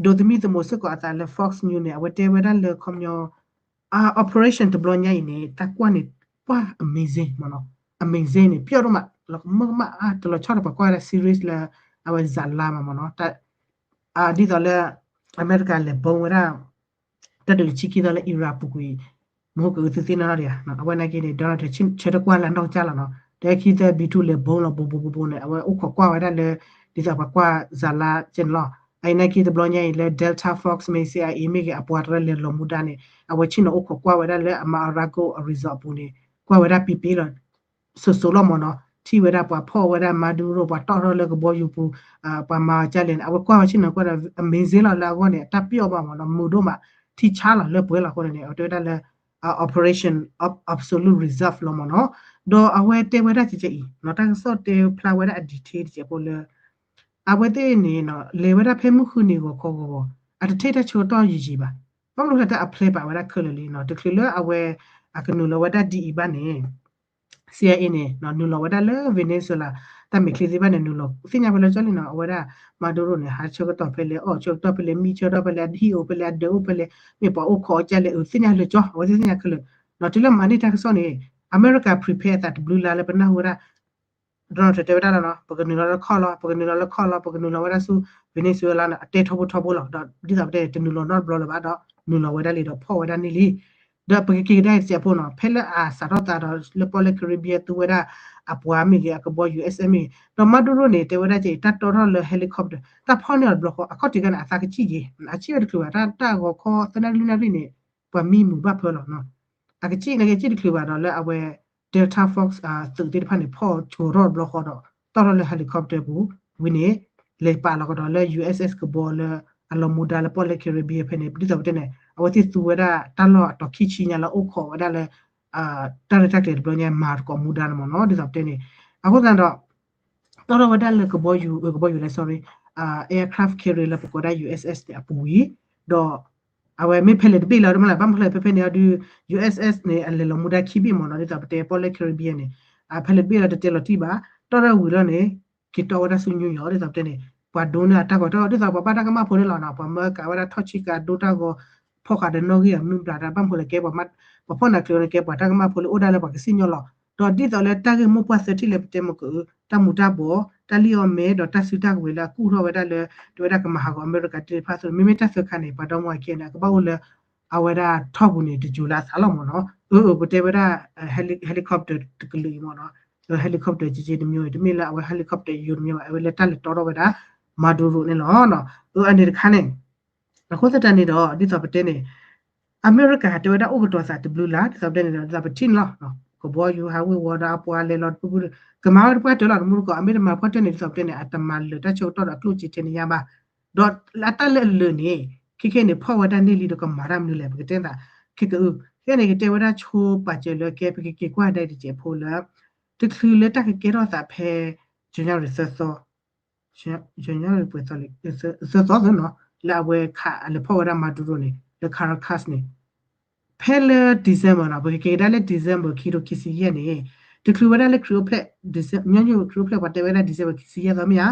ဒိးသမံသမိးစ့ၢ်ကီးအသးလၢ Fox News န့ၣ် အဝဲတဲဝဲဒၣ်လၢခီပညီ operation တဘျီညါအံၤန့ၣ် တၢ်ကွၢ်န့ၣ် ပှၢ် amazing မ့ၢ်နီၤ amazing န့ၣ် ပျီၣ်ဒိၣ်မး လီၤကမၢကမၣ်အါ တလီၤဆီဒီးပှၤကွၢ်ဝဲဒၣ် series လၢ အဝဲ Zala မ့ၢ်နီၤ ဒ်သိးလၢ အမဲရကၤလဲၤ bomb ဝဲဒၣ် တၢ်ဒုးတဆံခံသီလၢ Iraq ပူၤကွံာ် မဟိကသုးသ့ၣ်နီၣ်ထီၣ်ဒံးဧါ အဝဲနာ်က့န့ၣ် Donald Trump ဆၢထၢၣ်ကွၢ်လၢအနီၢ်ကစၢ်လီၤနီၤ ဒီးခံသၢဘံထူလဲၤ bomb လီၤဘိဘိဘိဘိန့ၣ် အဝဲအိၣ်ခိးကွၢ်ဝဲဒၣ်လၢ ဒ်သိးပှၤကွၢ် Zala ကဲန့ၣ်လီၤ အအံၤနာ်က့တဘျီညါအံၤလၢ Delta Fox မ့ၢ် CIA မ့ၢ်ဂ့ၤ အပှၤတရၢလဲၤလီၤမူဒါန့ၣ် အဝဲဆ့ၣ်နီၤအိၣ်ခိးကွၢ်ဝဲဒၣ်လၢအ Mar-a-Lago အ resort အပူၤန့ၣ် ကွၢ်ဝဲဒၣ်ပ့ၤပ့ၤလီၤ စိၤစိၤလီၤမ့ၢ်နီၤ ထံၣ်ဝဲဒၣ်ပှၤဖီၣ်ဝဲဒၣ် Maduro ပှၤတီၣ်ထီၣ်လၢကဘီယူၤပူၤ ပှၤမၤအီၤကလဲၣ်န့ၣ် အဝဲကွၢ်ဝဲဆ့ၣ်နီၤကွၢ်ဒီး amazing လီၤလၢအဂီၢ်န့ၣ် အတၢ်ပျီၣ်ဘၣ်မ့ၢ်နီၤ မုာ်ဒိၣ်မး ထံဆါလီၤလၢပှဲၤလီၤအဃိန့ၣ် အဝဲတဲဝဲဒၣ်လၢ operation of absolute reserve လီၤမ့ၢ်နီၤ ဒီးအဝဲတဲဝဲဒၣ်ကဲကဲအံၤ တၢ်ကစီၣ်တဲဖျါဝဲဒၣ်အ detail တကဲဖိလၢ အဝဲသ့ၣ်န့ၣ် လဲၤဝဲဒၣ်ဖဲမုၢ်ဃုနံၤဂီၤခီဂီၤဂီၤ အတထံၣ်တၢ်ဆၢကတီၢ်ယံာ်ယံာ်ဘၣ် ဘၣ်မနုၤလဲၣ်တၢ်အ plan ပာ်ဝဲဒၣ်ခဲလၢာ်လံနီၤ တချုးလၢအဝဲ အကနုာ်လီၤဝဲဒၣ်ဒ်အံၤဘၣ်န့ၣ် CIA န့ၣ် နုာ်လီၤဝဲဒၣ်လၢ Venezuela တၢ်မဲာ်ချံသ့ၣ်တဖၣ်န့ၣ် နုာ်လီၤသ့ၣ်ညါဖဲလဲၣ်ကၠီလံနီၤ အဝဲဒၣ် Maduro န့ၣ် ဟးဆၢကတီၢ်ဖဲလဲၣ် အီၣ်ဆၢကတီၢ်ဖဲလဲၣ် မံဆၢကတီၢ်ဖဲလဲၣ် အဟံၣ်အိၣ်ဖဲလဲၣ် အဒၢးအိၣ်ဖဲလဲၣ် မ့ၢ်ပှၤအိၣ်ခိးအီၤကလဲၣ် အသ့ၣ်ညါလၢာ်ကၠီ အဝဲသ့ၣ်သ့ၣ်ညါခဲလၢာ် တုၤလၢမၤန့ၢ်တၢ်ကစီၣ်န့ၣ် အမဲရကၤ prepare အသးတဘျုးလါလၢပနၢ်ဟူဝဲဒၣ် Donald Trump တဲဝဲဒၣ်လီၤနီၤ ပကနုာ်လီၤလၢခီၣ်လီၤ ပကနုာ်လီၤလၢခီၣ်လီၤ ပကနုာ်လီၤဝဲဒၣ်ဆူ Venezuela န့ၣ် အတဲထီဘိထီဘိလီၤ ဒီးဒ်သိးပတဲန့ၣ် တနုာ်လီၤနီတဘျီလၢၤဘၣ်ဒီး နုာ်လီၤဝဲဒၣ်လံဒီးဖီၣ်ဝဲဒၣ်န့ၣ်လံ ဒီးပကက့ၤကဒါတစဲးဖိနီၤ ဖဲလၢအစးထီၣ်သးဒီးလၢပီၣ်လဲၣ် Caribbean သူဝဲဒၣ် အပှၤမ့ၢ်ဂ့ၤ အကဘီယူၤ U S S မ့ၢ်ဂ့ၤ ဒီး Maduro န့ၣ် တဲဝဲဒၣ်ကဲအံၤ တၢ်တီထီၣ်လၢ helicopter တၢ်ဖီၣ်န့ၢ်အီၤတဘျီဃီ အခီၣ်ထံးခါန့ၣ် အသးကစံၣ်က့ၤ အစံၣ်ဝဲတချုးဘၣ် တၢ်ဂီၤခီသၢနၣ်ရံၣ်လွံၢ်နၣ်ရံၣ်န့ၣ် ပှၤမံမုာ်ဘၣ်ဖၢလီၤနီၤ အကစံၣ်န့ၣ်က့ၤ စံၣ်တချုးဘၣ်ဒီးလၢအဝဲ Delta Force သုးသ့ၣ်တဖၣ်န့ၣ် ဖီၣ်ဆိထီၣ်တဘျီဃီဒီး တီၣ်ထီၣ်လၢ helicopter ပူၤ ဝံၤန့ၣ် လဲၤပာ်လီၤကဒီးလၢ U S S ကဘီလၢ အလီၤမူဒါလၢပီၣ်လဲၣ် Caribbean ဖဲန့ၣ် ဒ်သိးပတဲန့ၣ် အဝဲသ့ၣ်သူဝဲဒၣ်တၢ်လီၢ်အတီၤခံဆံညါလၢ အိၣ်ခိးဝဲဒၣ်လၢ တၢ်ရဲၣ်တၢ်ကျဲၤတဘျီညါ မၤသကိးမူဒါန့ၣ်မ့ၢ်နီၤ ဒ်သိးပတဲန့ၣ် အဃိသတးဒီး တီၣ်ထီၣ်ဝဲဒၣ်လၢကဘီယူၤ ကဘီယူၤလဲၣ် sorry aircraft carrier လၢပကိးဒၣ် U S S န့ၣ် အပူၤဝံၤ ဒီး အဝဲမ့ၢ်ဖဲလဲၣ်တဘ့ၣ်လီၤ တမ့ၢ်လၢ ဘၣ်မနုၤလဲၣ် ဖဲဖဲန့ၣ်အဒုး U S S န့ၣ် အလဲၤလီၤမူဒါခံဘ့ၣ်မ့ၢ်နီၤ ဒ်သိးပတဲပီၣ်လဲၣ် Caribbean န့ၣ် ဖဲလဲၣ်တဘ့ၣ်လီၤ တတဲလီၤတံၢ်ဘၣ် တီၣ်ထီၣ်ဝံၤလီၤန့ၣ် က့ၤတီၣ်ဝဲဒၣ်ဆူ New York ဒ်သိးပတဲန့ၣ် ပှၤဒိန့ၢ်အတၢ်ဂီၤတၢ်ဂီၤ ဒ်သိးပှၤဘၣ်တၢ်ကမၣ်ဖိန့ၣ်လီၤနီၤ ပှၤမၢကၤဝဲဒၣ်ထီၣ်ဆံကၤဒိတၢ်ဂီၤ ဖီၣ်ဃာ်ဒီးနီၣ်ဂံၢ်အမနုၤဘျးတၢ် ဘၣ်မနုၤလဲၣ်ကဲပှၤမၤ ပှၤဖီၣ်နၤကျၢၤန့ၣ် ကဲပှၤတၢ်ကမၣ်ဖိလၢအိၣ်ဒၣ်လၢပှၤကစံၣ်ညီၣ်လီၤ. ဒီးဒ်သိးလၢတၢ်ဂ့ၢ်မိၢ်ပှၢ်သၢထံၣ်လၢပတဲမ့ၢ်ကအု တၢ်မူၤတၢ်ဘှီး တၢ်လံၣ်အီၣ်မ့ၤ ဒီးတၢ်စုတၢ်ကဝဲၤလၢအကူၣ်ထီၣ်ဝဲဒၣ်လၢ တဲဝဲဒၣ်ကမၤဟးဂီၤအမဲရကၤသ့ၣ်တဖၣ်အသိးန့ၣ် မ့မ့ၢ်တၢ်သၢခါန့ၣ် ပှၤဒီမါဝၤခံဂၤန့ၣ် အကဘၣ်အိၣ်လၢ အဝဲဒၣ်ထီၣ်ပူၤန့ၣ် တစိၤလၢအသးလီၤမ့ၢ်နီၤ. အၢ အၢ ပတဲဝဲဒၣ် heli- helicopter တကလုာ်အံၤမ့ၢ်နီၤ. အၢ helicopter ကက့တမံၤအံၤ တမ့ၢ်လၢအဝဲ helicopter ယိၤတမံၤဘၣ် အဝဲလၢတၢ်လဲၤတီထီၣ်ဝဲဒၣ် Maduro န့ၣ်လီၤ. အၢ အန့ၣ်တခါန့ၣ် အဃိသတးန့ၣ်ဒီး ဒ်သိးပတဲန့ၣ် အမဲရကၤတဲဝဲဒၣ်အိၣ်ကတီၤသးတဘျုးလါ ဒ်သိးပတဲန့ၣ်ဒီး ဒ်သိးပထံၣ်န့ၣ်လီၤ. ကဘီယူၤဟးဝ့ၤဝီၤဒီးအပှၤလဲၤလီၤတပူၤပူၤ ကမၤဝဲတပှၢ်တၢၢ်လီၤ တမူတကိး အမ့ၢ်တမၤဖီၣ်တၢၢ်န့ၣ် ဒ်သိးပတဲန့ၣ် အတမၤလၢာ်တၢ်ဆၢကတီၢ်ဒီးအကျိၣ်စ့ထဲန့ၣ်ညါဘၣ်. ဒီးအတၢ်လၢအလၢာ်န့ၣ် ခဲခဲန့ၣ် ဖီၣ်ဝဲဒၣ်န့ၢ်လံဒီးကမၤတၢ်မနုၤလဲၣ် ပကတဲသး ခဲကအု ခဲန့ၣ် ကတဲဝဲဒၣ်ဆိပာ်စၢၤလၢကဲ ပကက့ၤကွၢ်ဒၣ်တစဲးဖိလၢ တချုးလၢတၢ်ကကဲထီၣ်သးဖဲ January သၢသီ January ပှဲၤသီလံ သၢသီသနီၤ လၢအဝဲခးအလဲၤဖီၣ်ဝဲဒၣ် Maduro န့ၣ် လၢ Caracas န့ၣ် ဖဲလၢ December နီၤ ပကက့ၤကဒါလၢ December ခံထိခံဆံယဲၢ်န့ၣ် တချုးဝဲဒၣ်လၢခရံာ်အိၣ်ဖျဲၣ် December ညီနုၢ်ခရံာ်အိၣ်ဖျဲၣ် ပှၤတဲဝဲဒၣ် December ခံဆံယဲၢ်သီမ့ၢ်ဧါ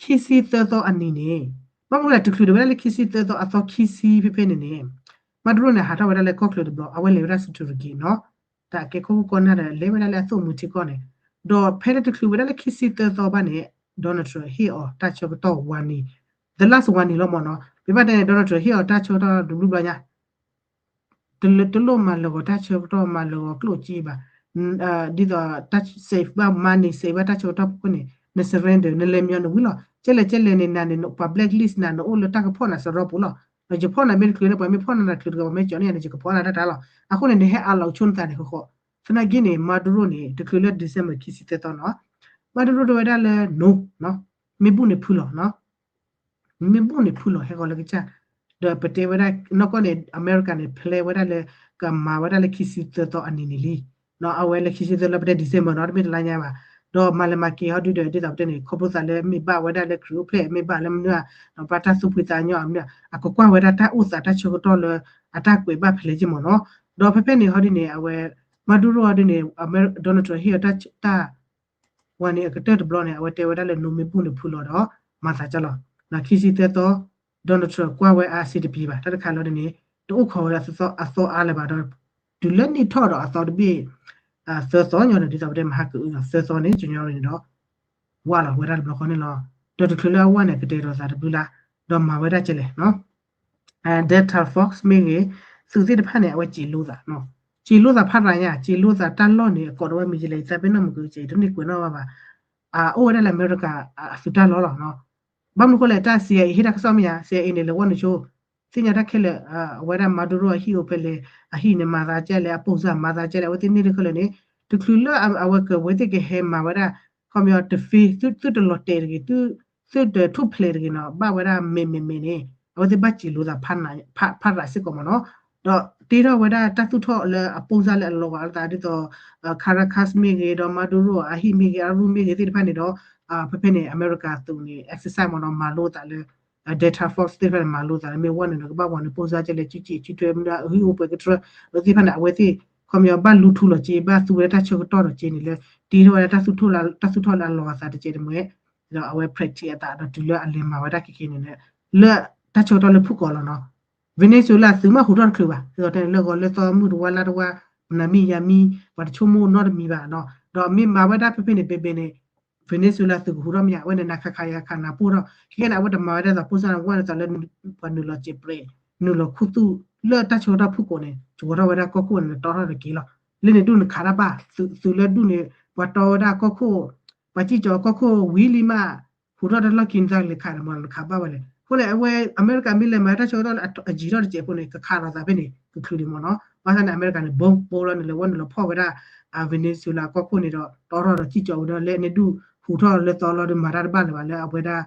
ခံဆံသၢသီအနံၤန့ၣ် ဘၣ်မနုၤလဲၣ် တချုးဒံးဝဲဒၣ်လၢခံဆံသၢသီအသီခံဆံဖဲဖဲန့ၣ်န့ၣ် Maduro န့ၣ် ဟးထီၣ်ဝဲဒၣ်လၢကီၢ်ချၢတဘျီ အဝဲလဲၤဝဲဒၣ် Sutriki နီၤ တၢ်ကဲခိၣ်ခိၣ်ကီၢ်နၢ်ဒီး လဲၤဝဲဒၣ်လၢအသိၣ်မုၢ်ထံကီၢ်န့ၣ် ဒီးဖဲလၢတချုးဝဲဒၣ်လၢခံဆံသၢသီဘၣ်န့ၣ် Donald Trump ဟ့ၣ်အီၤတၢ်ဆၢကတီၢ် one နံၤ the last one နံၤလီၤမ့ၢ်နီၤ ပဘၣ်တဲန့ၣ် Donald Trump ဟ့ၣ်အီၤတၢ်ဆၢကတီၢ်တဘျုးဘျီညါ တလိၣ်မၤလၢာ်ဂီၤတၢ်ဆၢကတီၢ် မၤလၢာ်ဂီၤကျိၣ်စ့ဘၣ် ဒ်သိးတၢ် save ဘၣ် money save ဘၣ်တၢ်ဆၢကတီၢ်ဖဲန့ၣ် န surrender နလဲၤမညီနဝံၤလီၤ ကဲလဲၣ်ကဲလဲၣ်န့ၣ် နၤန့ၣ် ပှၤ blacklist နၤ နအိၣ်လၢတၢ်ကဖီၣ်နၤစရီပူၤလီၤ ဒီးယဖီၣ်နၤမ့ၢ်တချုးန့ၣ် ပှၤမ့ၢ်ဖီၣ်နၤတချုးတဂၤ ပှၤမ့ၢ်ကၠီန့ၢ်ယၤန့ၣ် ယကဖီၣ်နၤတၢ်တၢ်လီၤ အဃိန့ၣ် နဟဲအးလီၤဆိနသးန့ၣ်ဃီဃီ သနာ်က့န့ၣ် Maduro န့ၣ် တချုးလၢ December ခံဆံသၢသီနီၤ Maduro တဲဝဲဒၣ်လၢ no နီၤ မ့ၢ်ဘူၣ်န့ၣ်ဖုလီၤနီၤ မ့ၢ်ဘူၣ်န့ၣ်ဖုလီၤ ဟဲဃီၤလၢကစၢ် ဒီးပတဲဝဲဒၣ် နီၢ်ကီၢ်န့ၣ် အမဲရကၤန့ၣ် plan ဝဲဒၣ်လၢ ကမၤဝဲဒၣ်လၢခံဆံသၢသီအနံၤန့ၣ်လံ အဝဲလၢခံဆံသၢလၢပတဲ December နီၤ တမ့ၢ်တလါညါဘၣ် ဒီးမၤလဲၤမၤက့ၤဟီဒုဒီး ဒ်သိးပတဲန့ၣ် ခီဖျိသးလၢမ့ၢ်ဘၣ်ဝဲဒၣ်လၢခရံာ်အိၣ်ဖျဲၣ် မ့ၢ်ဘၣ်လၢမနုၤ ဘၣ်တၢ်သူၣ်ဖှံသးညီအမနုၤ အကကွၢ်ဝဲဒၣ်တၢ်အိၣ်သးတၢ်ဆၢကတီၢ်လၢ အတၢ်ကွဲးဘၣ်ဖဲလဲၣ်က့မ့ၢ်နီၤ ဒီးဖဲဖဲန့ၣ်ဟီဒုန့ၣ် အဝဲ Maduro ဟီဒုန့ၣ် Donald Trump ဟ့ၣ်အီၤတၢ် ဝဲန့ၣ်အကတၢၢ်တဘျီန့ၣ် အဝဲတဲဝဲဒၣ်လၢ no မ့ၢ်ဘူၣ်န့ၣ်ဖုလီၤဒီး မၤသးကလီၤ ခံဆံသၢသီ Donald Trump ကွၢ်ဝဲအါစ့တပံၤဘၣ် တၢ်တခါလီၤဒ်န့ၣ် တအိၣ်ခိးဝဲဒၣ်သီအါလၢၤဘၣ်ဒီး တုၤလၢနံၣ်ထီၣ်ဒီးအသီတဘ့ၣ် သၢသီညီဒီး ဒ်သိးပတဲမဟါကအု သၢသီန့ၣ် ကညီန့ၣ်ဒီး ဝါလီၤဝဲဒၣ်တဘျီဃီန့ၣ်လီၤ ဒီးတချုးလၢအဝါန့ၣ် ကတဲာ်ကတီၤသးတဘျုးလါ ဒီးမၤဝဲဒၣ်ကဲလဲၣ် Delta Force မ့ၢ်ဂ့ၤ သုးသ့ၣ်တဖၣ်န့ၣ် အဝဲစံးလိသး စံးလိသးဖးရၤညါ စံးလိသးတၢ်လီၢ်န့ၣ် အကိးဒီးဝဲမ့ၢ်ယလဲၣ် ယသးပ့ၤနီၣ်မုၢ်ကယဲၢ် တန့ၢ်ကွဲးနီၣ်ဘၣ်ဘၣ် အအိၣ်ဝဲဒၣ်လၢအမဲရကၤအသုးတၢ်လီၢ်လီၤ ဘၣ်မနုၤဃိလဲၣ် တၢ် CIA ဟ့ၣ်တၢ်ကစီၣ်မ့ၢ်ဧါ CIA န့ၣ် လဲၤဝဲနုာ်ဆိ သ့ၣ်ညါတၢ်ခဲလၢာ် အဝဲဒၣ် Maduro အဟံၣ်အိၣ်ဖဲလဲၣ် အဟံၣ်န့ၣ်မၤသးကဲလဲၣ် အပိၢ်စၢ်မၤသးကဲလဲၣ် အဝဲသ့ၣ်န့ၢ်တၢ်ခဲလၢာ်န့ၣ် တချုးလၢအဝဲကဝဲသ့ၣ်ကဟဲမၤဝဲဒၣ် ခီပညီတဖ့ သုတလီၤတဲာ်တဂ့ၤ သုတထူၣ်ဖျဲးတဂ့ၤနီၤ ဘၣ်ဝဲဒၣ်မဲာ်မဲာ်မဲာ်န့ၣ် အဝဲသ့ၣ်ဘၣ်စံးလိသးဖးရၤစ့ၢ်ကီးမ့ၢ်နီၤ ဒီးတ့ထီၣ်ဝဲဒၣ်တၢ်သူၣ်ထီၣ်လၢအပိၢ်စၢ်လၢအလီၤဂာ်အသးဒ်သိး Caracas မ့ၢ်ဂ့ၤ ဒီး Maduro အဟံၣ်မ့ၢ်ဂ့ၤ အရူၢ်မ့ၢ်ဂ့ၤသ့ၣ်တဖၣ်န့ၣ်ဒီး ဖဲဖဲန့ၣ် အမဲရကၤသုးန့ၣ် exercise မ့ၢ်နီၤ မၤလိသးလၢ Delta Force သ့ၣ်တဖၣ်န့ၣ် မၤလိသးလၢမ့ၢ်ဝဲနုာ်ဒီး ကဘၣ်ဝဲနုာ်ပိၢ်စၢ်ကဲလဲၣ် စုစ့စုထွဲမ့ၢ်အဟံၣ်အိၣ်ပှဲၤကတြၢ အဝဲသ့ၣ်တဖၣ်န့ၣ် အဝဲသ့ၣ် ခီပညီဘၣ်လူထူလီၤက့ ဘၣ်သူဝဲဒၣ်တၢ်ဆၢကတီၢ်လီၤက့န့ၣ်လၢ တ့ထီၣ်ဝဲဒၣ်တၢ်သူၣ်ထီၣ်လၢအလီၤဂာ်သးတကဲတမှဲ ဒီးအဝဲ practice အသးဒီးတုၤလၢအလဲၤမၤဝဲဒၣ်ခဲခဲန့ၣ် လၢတၢ်ဆၢကတီၢ်လၢဖုၣ်ကိာ်လီၤနီၤ Venezuela သုးမ့ၢ်ဟူးထီၣ်တချုးဘၣ် ဒ်သိးတဲန့ၣ် လၢဂီၤလၢသီမုၢ်တဝါလါတဝါ နၤမံယၤမံ ပှၤတဆိကမိၣ်နီတမံၤဘၣ်နီၤ ဒီးမ့ၢ်မၤဝဲဒၣ်ဖဲဖဲန့ၣ် ဘဲဘဲန့ၣ် Venezuela သုးကဟူးထီၣ်မ့ၢ်ဧါ အဝဲန့ၣ် နၤခးခးယၤခးနၤပိၢ်ထီၣ် ခဲကနံၣ်န့ၣ် အဝဲတမၤဝဲဒၣ်သိးပိၢ်စၢ်န့ၣ် ဝဲဒၣ်သိးလၢ ပှၤနုာ်လီၤစဲးပြဲး နုာ်လီၤခူသူၣ် လၢတၢ်ဆၢကတီၢ်ဖုၣ်ကိာ်န့ၣ် ကဝီၤထီၣ်ဝဲဒၣ်ကီၢ်ခိၣ်န့ၣ် နတီထီၣ်တက့ၢ်လီၤ လၢန့ၣ်ဒူၣ်နခးတၢ်ဘၣ် သုးလၢဒူၣ်န့ၣ် ပှၤတီဝဲဒၣ်ကီၢ်ခိၣ် ပှၤစံၣ်ကီၤကီၢ်ခိၣ်ဝံၤလံမး ဟူးထီၣ်တၢ်လီၢ်ခံနသၢကလဲၤခးန့ၣ်မ့ၢ် နခးဘၣ်ဝဲလဲၣ် အဃိန့ၣ် အဝဲ အမဲရကၤမ့ၢ်လဲၤမၤတၢ်ဆၢကတီၢ်လၢအယံၤထီၣ်တစဲးဖိန့ၣ် ကခးလီၤသးဖဲန့ၣ် ကချုးလံမ့ၢ်နီၤ ဘၣ်ဆၣ်န့ၣ် အမဲရကၤန့ၣ် ဘိဘိလီၤန့ၣ် လဲၤဝဲနုာ်လီၤဖီၣ်ဝဲဒၣ် Venezuela ကီၢ်ခိၣ်န့ၣ်ဒီး တီထီၣ်ဒီးစံၣ်ကီၤဝဲဒီး လၢန့ၣ်ဒူၣ်ဟူးထီၣ်လၢသီလီၤဒီး မၤတၢ်တဘၣ်လၢၤဘၣ်လၢအဝဲဒၣ်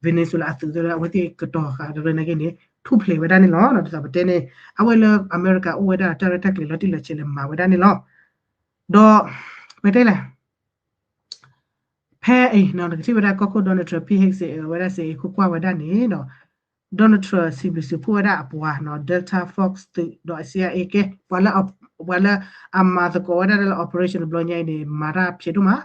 Venezuela အသုးလၢအဝဲသ့ၣ်ကတီၤဃာ်တရၢနာ်က့န့ၣ် ထူၣ်ဖျဲးဝဲဒၣ်န့ၣ်လီၤ. ဒ်သိးပတဲန့ၣ် အဝဲလၢအမဲရကၤအိၣ်ဝဲဒၣ်တၢ်ရဲၣ်တၢ်ကျဲၤလီၤတံၢ်လီၤဆဲးလၢမၤဝဲဒၣ်န့ၣ်လီၤ. ဒီး ပတဲလဲၣ် ဖဲအံၤ နကထံၣ်ဝဲဒၣ်ကီၢ်ခိၣ် Donald Trump ဖံဟ့ၣ်စဲးအဝဲဒၣ်စဲးအံၤခိၣ်ကွၢ်ဝဲဒၣ်န့ၣ်ဒီး Donald Trump စံးဘျုးစံးဖှိၣ်ဝဲဒၣ်အပှၤ Delta Force သုးဒီး CIA ကဲ ပှၤလၢ ပှၤလၢအမၤသကိးဝဲဒၣ်လၢ operation တဘျီညါအံၤန့ၣ် မၤတၢ်ဖျဲးဒိၣ်မး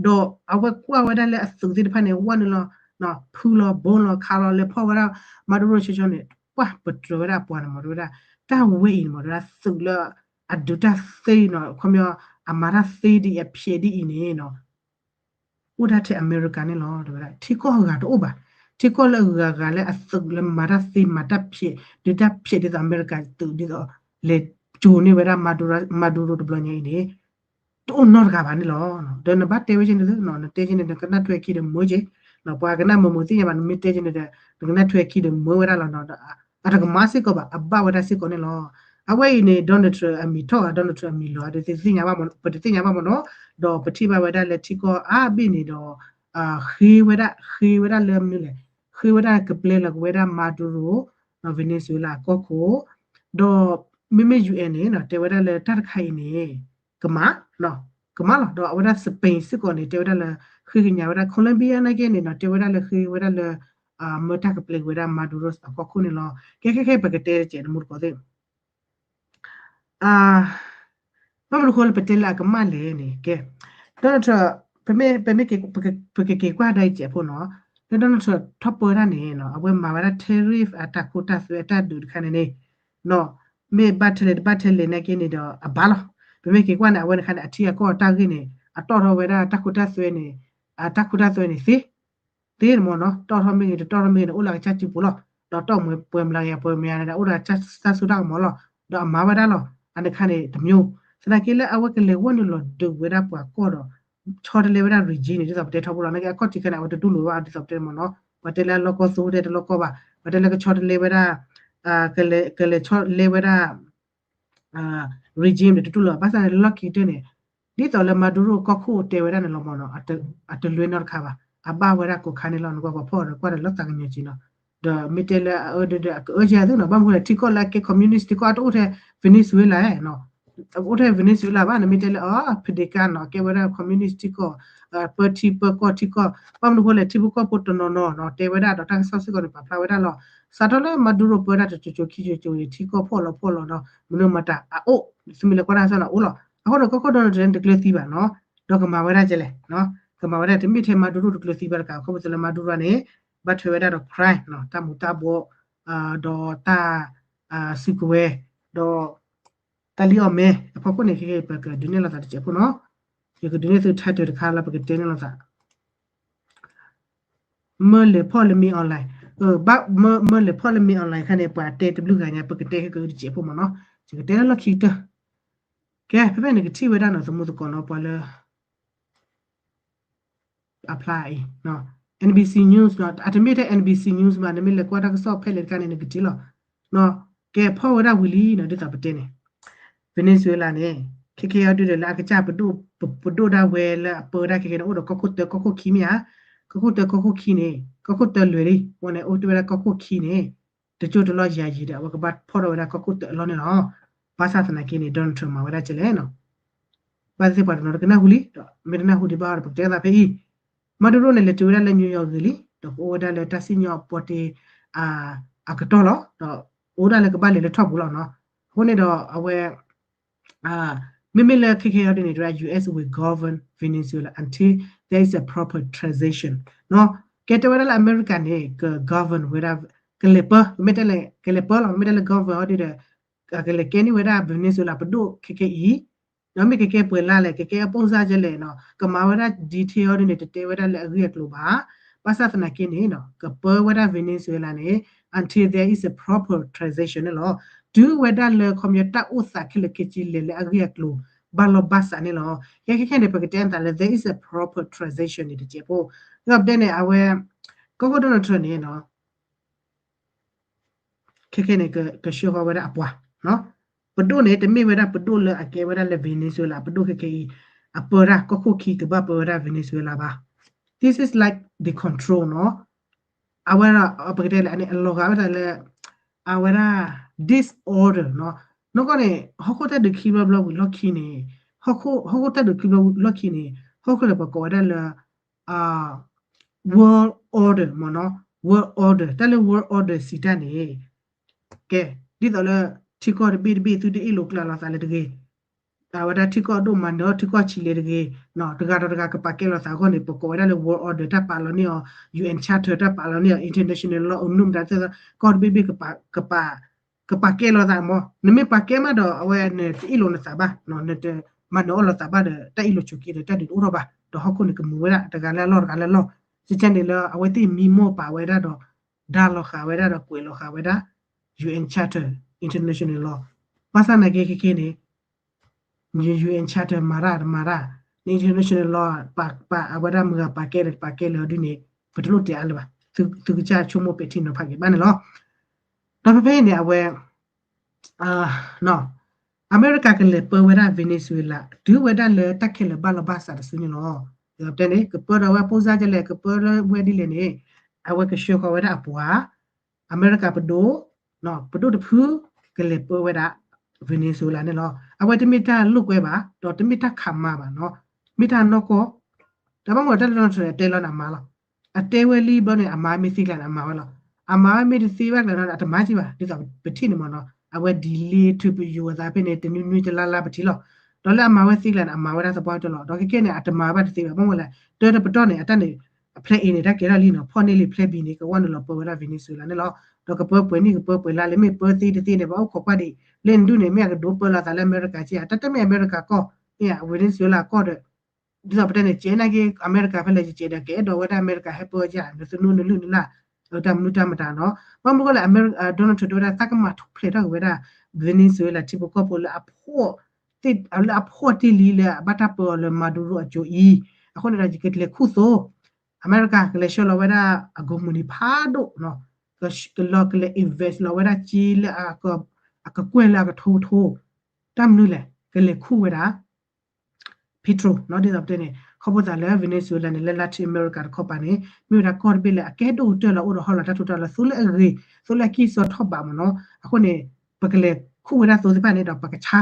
ဒီးအဝဲကွၢ်ဝဲဒၣ်လၢအသုးသ့ၣ်တဖၣ်န့ၣ် ဝဲနုာ်လီၤ ဖုလီၤ ဘိလီၤ ခးလီၤ လဲၤဖီၣ်ဝဲဒၣ် Maduro ဆှီဆှီန့ၣ် ပှၢ်ပတြၢၤဝဲဒၣ်အပှၤန့ၣ်မ့ၢ်တဲဝဲဒၣ် တၢ်ဝဲအံၤန့ၣ်မ့ၢ်တဲဝဲဒၣ် သုးလၢအဒုးတၢ်သ့နီၤ ခီပညီ အမၤတၢ်သ့ဒ်အံၤအဖျဲးဒ်အံၤန့ၣ်နီၤ အိၣ်ဒၣ်ထဲအမဲရကၤန့ၣ်လီၤ တဲဝဲဒၣ် ထံကီၢ်အဂၤတအိၣ်ဘၣ် ထံကီၢ်လၢအဂၤဂၤလၢအသုးလၢမၤတၢ်သ့မၤတၢ်ဖျဲး ဒုးတၢ်ဖျဲးဒ်သိးအမဲရကၤသုးဒ်သိး လဲၤကၠိၤန့ၢ်ဝဲဒၣ် Maduro တဘျီညါအံၤန့ၣ် တအိၣ်နီတဂၤဘၣ်န့ၣ်လီၤ. ဒီးနဘၣ်တဲဝဲက့ၤန့ၣ် နတဲက့ၤန့ၣ် နကနၣ်ထွဲခံဒီးမၢက့ၤ, ပှၤကနၣ်မုာ်မုာ်သ့ၣ်ညါဘၣ် နမ့ၢ်တဲက့ၤန့ၣ်ဒီး နကနၣ်ထွဲခံဒီးမၢဝဲဒၣ်လီၤ. အတကမၤစ့ၢ်ကီးဘၣ် အဘၣ်ဝဲဒၣ်စ့ၢ်ကီးန့ၣ်လီၤ. အဝဲအံၤန့ၣ် Donald Trump အမံၤထီၣ်ဧါ Donald Trump အမံၤလီၤဧါ ဒ်သ့ၣ်ညါဘၣ်မ့ၢ်နီၤ ပတသ့ၣ်ညါဘၣ်မ့ၢ်နီၤ, ဒီးပထံၣ်ဘၣ်ဝဲဒၣ်လၢထံကီၢ်အါဘ့ၣ်န့ၣ်ဒီး ဃ့ဝဲဒၣ် ဃ့ဝဲဒၣ်လၢမနုၤလဲၣ်, ဃ့ဝဲဒၣ်ကပျဲလီၤက့ၤဝဲဒၣ် Maduro ဒီး Venezuela အကီၢ်ခိၣ်, ဒီးမ့မ့ၢ် UN န့ၣ် တဲဝဲဒၣ်လၢတၢ်တခါအံၤန့ၣ် ကမၤ ကမၤလီၤ. ဒီးအဝဲဒၣ် Spain စ့ၢ်ကီးန့ၣ် တဲဝဲဒၣ်လၢ ဃ့ကညးဝဲဒၣ် Colombia နာ်က့န့ၣ်နီၤ တဲဝဲဒၣ်လၢဃ့ဝဲဒၣ်လၢ မၢတၢ်ကပျဲက့ၤဝဲဒၣ် Maduro အကီၢ်ခိၣ်န့ၣ်လီၤ. ကဲခဲခဲပကတဲတကဲးတမူတကိးသ့ၣ် ဘၣ်မနုၤဃိလၢပတဲလၢအကမၣ်လဲၣ်န့ၣ် ကဲ Donald Trump ပမ့ၢ် ပမ့ၢ် ပကက့ၤကွၢ်ဒၣ်အံၤစဲးဖိနီၤ, လၢ Donald Trump ထီၣ်ပၢတၢ်န့ၣ် အဝဲမၤဝဲဒၣ် tariff အတၢ်ခိတၢ်သွဲအတၢ်ဒုးတခါန့ၣ်န့ၣ် မ့ၢ်ဘၣ်ထဲလဲၣ်တဘၣ်ထဲလဲၣ်နာ်က့န့ၣ်ဒီးအဘၣ်လီၤ. ပမ့ၢ်က့ၤကွၢ်န့ၣ် အဝဲတခါန့ၣ် အထံအကီၢ်အတၢ်ဂ့ၢ်န့ၣ် အတီၣ်ထီၣ်ဝဲဒၣ်တၢ်ခိတၢ်သွဲန့ၣ် အတၢ်ခိတၢ်သွဲန့ၣ်သ့ သ့န့ၣ်မ့ၢ်နီၤ, တီၣ်ထီၣ်မ့ၢ်ဂ့ၤ တတီၣ်ထီၣ်မ့ၢ်ဂ့ၤန့ၣ် အိၣ်လၢအကစၢ်စုပူၤလီၤ. ဒီးတီၣ်မွဲပှဲၤမလၤဂ့ၤ ပှဲၤမလၤဂ့ၤန့ၣ် အိၣ်ဒီးအကစၢ်စၢ်စိတၢ်ကမီၤလီၤ. ဒီးအမၤဝဲဒၣ်လီၤ. အန့ၣ်တခါန့ၣ် တမျိုး သနာ်က့လၢအဝဲကလဲၤဝဲနုာ်လီၤဒုးဝဲဒၣ်ပှၤကီၢ်ဒီး ဆီတလဲဝဲဒၣ် regime န့ၣ် ဒ်သိးပတဲထီဘိလီၤ. နာ်က့အကီၢ်ထံးခဲန့ၣ် အဝဲတတူၢ်လိာ်ဘၣ် ဒ်သိးပတဲမ့ၢ်နီၤ, ပှၤတဲလၢအလီၢ်ကီၢ်သိ တဲတလီၢ်ကီၢ်ဘၣ်, ပှၤတဲလၢကဆီတလဲဝဲဒၣ် ကလဲၤဆီတလဲဝဲဒၣ် regime န့ၣ်တတူၢ်လိာ်ဘၣ်. ဘၣ်ဆၣ်န့ၣ်လၢလီၢ်ခံကတၢၢ်န့ၣ် ဒ်သိးလၢ Maduro ကီၢ်ခိၣ်တဲဝဲဒၣ်န့ၣ်လီၤမ့ၢ်နီၤ, အတလွဲနီတခါဘၣ်. အဘၣ်ဝဲဒၣ်ကိးခါန့ၣ်လီၤ. နကွၢ်ပှၤဖီၣ်ဒီးကွၢ်ဒီးလၢသးကညီၤက့ၤနီၤ, ဒီးမ့ၢ်တဲလၢအအၢဒၢဒၢအကအၢကဲသုနီၤ, ဘၣ်မနုၤလဲၣ် ထံကီၢ်လၢအကဲ communist ထံကီၢ်အတအိၣ်ထဲ Venezuela နီၤ အိၣ်ထဲ Venezuela ဘၣ်. နမ့ၢ်တဲလၢအီၤ ဖဒ့ကါနီၤ ကဲဝဲဒၣ် communist ထံကီၢ်, ပၢထံပၢကီၢ်ထံကီၢ်, ဘၣ်မနုၤဃိလဲၣ် ထံဖိကီၢ်ဖိတနီၤနီၤနီၤ တဲဝဲဒၣ်ဒီးတၢ်ကစီၣ်စ့ၢ်ကီးန့ၣ် ပာ်ဖျါဝဲဒၣ်လီၤ. စးထီၣ်လၢ Maduro ပၢဒၣ်တစိၤစိၤခံစိၤစိၤန့ၣ် ထံကီၢ်ဖီၣ်လီၤဖီၣ်လီၤဒီး မနုၤမတၤအအိၣ် သုမ့ၢ်လဲၤကွၢ်တၢ်ကစီၣ်န့ၣ်အိၣ်လီၤ. အဃိန့ၣ် ကီၢ်ခိၣ် Donald Trump န့ၣ် တကျၢၤသံဘၣ်နီၤ, ဒီးကမၤဝဲဒၣ်ကဲလဲၣ်, ကမၤဝဲဒၣ်တမ့ၢ်ထဲ Maduro တကျၢၤသံဘၣ်တကး ခီဖျိလၢ Maduro န့ၣ် ဘၣ်ထွဲဝဲဒၣ်ဒီး crime နီၤ တၢ်မူၤတၢ်ဘှီး ဒီးတၢ်စုကဝဲၤ ဒီး တၢ်လံၣ်အီၣ်မ့ၤအဖီခိၣ်န့ၣ် ခဲကဲ ပကဒုးနဲၣ်လိာ်သးတစဲးဖိနီၤ, ယကဒုးနဲၣ်သု title တခါလၢပကတဲန့ၣ်လိာ်သး မၢလဲၤဖီၣ်လၢမ့ၢ် online, ဘၣ်မၢလဲၤဖီၣ်လၢမ့ၢ် online ခါန့ၣ် ပှၤတဲတဘျုးဂၤညါ ပကတဲခဲကတစဲးဖိမ့ၢ်နီၤ, ယကတဲလၢလီၢ်ခံကတၢၢ်, ကဲ ဖဲဖဲန့ၣ်ကထံၣ်ဝဲဒၣ်နီၤ သမူသကိးနီၤ ပှၤလၢ အဖျါအံၤ NBC News နီၤ, အတမ့ၢ်ထဲ NBC News ဘၣ်, နမ့ၢ်လဲၤကွၢ်တၢ်ကစီၣ်ဖဲလဲၣ်တခါန့ၣ် နကထံၣ်လီၤ. ကဲဖီၣ်ဝဲဒၣ်ဝံၤလံနီၤ ဒ်သိးပတဲန့ၣ် Venezuela န့ၣ် ခဲကဲအီၤဒုးဒီးလၢအကစၢ်ပဒိၣ် ပဒိၣ်ဒၣ်ဝဲလၢအပၢဒၣ်ခဲကဲန့ၣ် အိၣ်ဒီးကီၢ်ခိၣ်တၢကီၢ်ခိၣ်ခံမ့ၢ်ဧါ, ကီၢ်ခိၣ်တၢကီၢ်ခိၣ်ခံန့ၣ် ကီၢ်ခိၣ်တၢလွဲၢ်လံ, အဝဲန့ၣ်အိၣ်တ့ၢ်ဝဲဒၣ်ကီၢ်ခိၣ်ခံန့ၣ် တကၠိတလီၢ်ယၤယံၤဒီး အဝဲကဘၣ်ဖီၣ်ထီၣ်ဝဲဒၣ်ကီၢ်ခိၣ်တၢအလီၢ်န့ၣ်လီၤ. ဘၣ်ဆၣ်သနာ်က့န့ၣ် Donald Trump မၤဝဲဒၣ်ကဲလဲၣ်နီၤ, ဘၣ်သ့ၣ်သ့ၣ်ပှၤတနီၤတကနၣ်ဟူလံ, ဒီးမ့ၢ်တနၢ်ဟူဒံးဘၣ်ဒီး ပကတဲသးဖဲအံၤ, Maduro န့ၣ် လဲၤတုၤဝဲဒၣ်လၢ New York ဂ့ၤလံ, ဒီးကအိၣ်ဝဲဒၣ်လၢတၢ်စံၣ်ညီၣ်ပီတ့ အကတီၢ်လီၤ, ဒီးအိၣ်ဒၣ်လၢကဘၣ်လဲၤလၢထီၣ်ပူၤလီၤနီၤ. အဃိန့ၣ်ဒီးအဝဲ မ့မ့ၢ်လၢခဲကဲအီၤဒ်န့ၣ် U S will govern Venezuela until there is a proper transition နီၤ. ကဲတဲဝဲဒၣ်လၢအမဲရကၤန့ၣ် က govern ဝဲဒၣ် ကလဲၤပၢ မ့ၢ်တဲလဲၣ် ကလဲၤပၢလီၤ, မ့ၢ်တဲလၢ govern အီၤဒ်ဒီး ကလဲၤကဲန့ၢ်ဝဲဒၣ် Venezuela ပဒိၣ်ခဲကဲအံၤ, ဒီးမ့ၢ်ကကဲပှဲၤလၢ်လဲၣ် ကကဲအပိၢ်စၢ်ကဲလဲၣ်နီၤ, ကမၤဝဲဒၣ် detail အီၤဒ်န့ၣ် တတဲဝဲဒၣ်လၢအဂ့ၢ်အကျိၤဘၣ်. ဘၣ်ဆၣ်သနာ်က့န့ၣ် ကပၢဝဲဒၣ် Venezuela န့ၣ် until there is a proper transition န့ၣ်လီၤ. တုၤဝဲဒၣ်လၢခီပညီတၢ်အိၣ်သးခဲလၢာ်ခဲဆ့လဲၤလၢအဂ့ၢ်အကျိၤ ဘၣ်လီၢ်ဘၣ်စးန့ၣ်လီၤ. ခဲခဲခဲန့ၣ် ပကတဲအသးလၢ there is a proper transition န့ၣ်တစဲးဖိ, ဒီးပတဲန့ၣ် အဝဲ ကီၢ်ခိၣ် Donald Trump န့ၣ် ခဲခဲန့ၣ် ကဆှၢဃီၤဝဲဒၣ်အပှၤ, ပဒိၣ်န့ၣ် တမ့ၢ်ဝဲဒၣ်ပဒိၣ်လၢအကဲဝဲဒၣ်လၢ Venezuela ပဒိၣ်ခဲခဲအံၤ အပၢဒၣ်ကီၢ်ခိၣ်ခံကဘၣ်ပၢဝဲဒၣ် Venezuela ဘၣ်. This is like the control နီၤ. အဝဲဒၣ် ပကတဲလဲၣ် အန့ၣ် အလီၤဂာ်ဝဲဒၣ်လၢ အဝဲဒၣ် disorder နီၤ. နီၢ်ကီၢ်န့ၣ် ဟီၣ်ခိၣ်တၢ်ဒုးခံဘျီဘျီဝံၤလီၢ်ခံန့ၣ်, ဟီၣ်ခိၣ်တၢ်ဒုးခံဘျီလီၢ်ခံန့ၣ် ဟီၣ်ခိၣ်န့ၣ် ပှၤကိးဝဲဒၣ်လၢ world order မ့ၢ်နီၤ, world order တၢ်လၢ world order စံးတၢ်န့ၣ် ကဲ ဒ်သိးလၢ ထံကီၢ်တဘ့ၣ်တဘ့ၣ်သုတအ့ၣ်လိာ်ကျဲလိာ်သးလၢတဂ့ၤ, အဝဲဒၣ်ထံကီၢ်အဒိၣ်မၤနၢၤအီၣ်ထံကီၢ်ဆံးလဲၣ်တဂ့ၤ, တဂၤဒီးတဂၤကပာ်ကဲလိာ်သးအဂီၢ်န့ၣ် ပကိးဝဲဒၣ်လၢ world order တၢ်ပာ်လီၤန့ၢ်အီၤ UN Charter တၢ်ပာ်လီၤန့ၢ်အီၤ international law အမနုၤမတၤသ့ၣ်သ့ၣ် ကီၢ်တဘ့ၣ်ဘ့ၣ် ကပာ်ကဲလိာ်သးမး, နမ့ၢ်ပာ်ကဲမးဒီး အဝဲနတအ့ၣ်လိာ်နသးဘၣ်, နတမၤနၢၤအီၣ်လိာ်သးဘၣ်ဒီး တၢ်အ့ၣ်လိာ်ဆိးက့ဒီး တၢ်ဒုးတအိၣ်ထီၣ်ဘၣ်, ဒီးဟီၣ်ခိၣ်န့ၣ်ကမူဝဲဒၣ် တဂၤလၢအလီၢ်တဂၤလၢအလီၢ်, ကကန့ၣ်လၢအဝဲသ့ၣ်မံမီၢ်ပာ်ဝဲဒၣ်ဒီး ဒါလီၤဃာ်ဝဲဒၣ်ဒီးကွဲးလီၤဃာ်ဝဲဒၣ် UN Charter international law, ဘၣ်ဆၣ်နာ်က့ခဲခဲန့ၣ် UN Charter မၤတၢ်တမၤတၢ်, international law ပာ်အဝဲဒၣ်မုၢ်ဂၤပာ်ကဲလဲၣ်တပာ်ကဲလဲၣ်အီၤဒ်န့ၣ် ပတလိၣ်တဲအါလၢၤဘၣ်, သုကစၢ်ဆိကမိၣ်ပဲာ်ထံနီၤဖးက့ၤဘၣ်န့ၣ်လီၤ. ဒီးဖဲဖဲအံၤန့ၣ် အဝဲ အမဲရကၤကလဲၤပၢဝဲဒၣ် Venezuela တုၤဝဲဒၣ်လၢတၢ်ခဲလၢာ်ဘၣ်လီၤဘၣ်စးတစုန့ၣ်လီၤ. တဲန့ၣ် ကပၢဒီးဝဲဖိစါကလဲၣ် ကပၢလၢဝဲဒ်လဲၣ်န့ၣ် အဝဲကဆှၢဃီၤဝဲဒၣ်အပှၤ အမဲရကၤပဒိၣ်, ပဒိၣ်တဖု ကလဲၤပၢဝဲဒၣ် Venezuela န့ၣ်လီၤ. အဝဲတမ့ၢ်တၢ်လိာ်ကွဲဘၣ် ဒီးတမ့ၢ်တၢ်ခးမၤဘၣ်နီၤ, မ့ၢ်တၢ်နီၢ်ကီၢ်, တၢ်ဘၣ်မနုၤတၢ်လၢနီၢ်ထၢၣ်အတဲလီၤန့ၣ်အမၤလီၤ. အတဲဝဲလံဘျီန့ၣ် အမၤမ့ၢ်သ့ကျါန့ၣ် အမၤဝဲလီၤ. အမၤဝဲမ့ၢ်တသ့ဘၣ်ကျါနီၤ အတမၤက့ဘၣ် ဒ်သိးပထံၣ်န့ၣ်မ့ၢ်နီၤ အဝဲ delay ထုးပယိၤအသးဖဲန့ၣ် တနွံနွံတလါလါပထံၣ်လီၤ. ဒီးလၢအမၤဝဲသ့ကျါန့ၣ် အမၤဝဲဒၣ်သပှၢ်ကတၢၢ်လီၤ. ဒီးခဲခဲန့ၣ် အတမၤဘၣ်တသ့ဘၣ် ဘၣ်မနုၤလဲၣ် တၢတပတီၢ်န့ၣ် အတၢ်န့ၣ် အ plan A န့ၣ် တၢ်ကဲထီၣ်လံနီၤ ဖီၣ်န့ၢ်လံ plan B န့ၣ် ကဝီၤနုာ်လီၤပၢဝဲဒၣ် Venezuela န့ၣ်လီၤ. ဒီးကပၢပှဲၤနံၣ်ကပၢပှဲၤလါလၢမ့ၢ်ပၢသ့တသ့န့ၣ် ပအိၣ်ခိးကွၢ်ဒံး လၢနဒူၣ်န့ၣ် မ့ၢ်အကဒိးပၢလီၤသးလၢအမဲရကၤက့ဧါ တၢ်တမ့ၢ်အမဲရကၤကီၢ် မ့ၢ် Venezuela ကီၢ်ဒီး ဒ်သိးပတဲန့ၣ် ကဲနာ်က့ အမဲရကၤဖဲလဲၣ်ကဲဒီး ကအဲၣ်ဒိးဝဲဒၣ်အမဲရကၤဟဲပၢက့ဧါ နသနူနလုၢ်နလၢ် တၢ်မနုၤတၢ်မတၤနီၤ ဘၣ်မနုၤဃိလဲၣ် Donald Trump တဲဝဲဒၣ် သးကမၤထူၣ်ဖျဲးထီၣ်က့ၤဝဲဒၣ် Venezuela ထံဖိကီၢ်ဖိလၢအဖှီၣ် လၢအဖှီၣ်တ့ၢ်လံလၢအဘၣ်တၢ်ပၢအီၤလၢ Maduro အစိၤအံၤ အဃိန့ၣ်ဒီး ယကလဲၤခူၣ်သိ အမဲရကၤကလဲၤဆှၢလီၤဝဲဒၣ်အ company ဖးဒိၣ် ကလီၤကလဲၤ invest လီၤဝဲဒၣ်က့လၢ အကကွဲၢ်လၢအကထိကထိ တၢ်မနုၤလဲၣ် ကလဲၤခူၣ်ဝဲဒၣ် petro နီၤ ဒ်သိးပတဲန့ၣ် ခီဖျိသးလၢ Venezuela န့ၣ် လၢ Latin America တခီပၤန့ၣ် မ့ၢ်ဝဲဒၣ်ကီၢ်တဘ့ၣ်လၢအကဲဒိၣ်ကတၢၢ်လၢအအိၣ်ဒီးဟီၣ်လာ်တၢ်ထူးတၢ်တီၤလၢ သိလၢအဂ့ၤ သိလၢအကံၢ်စီထီၣ်ဘးမ့ၢ်နီၤ အဃိန့ၣ် ပကလဲၤခူၣ်ဝဲဒၣ်သိသ့ၣ်တဖၣ်န့ၣ်ဒီးပကဆါ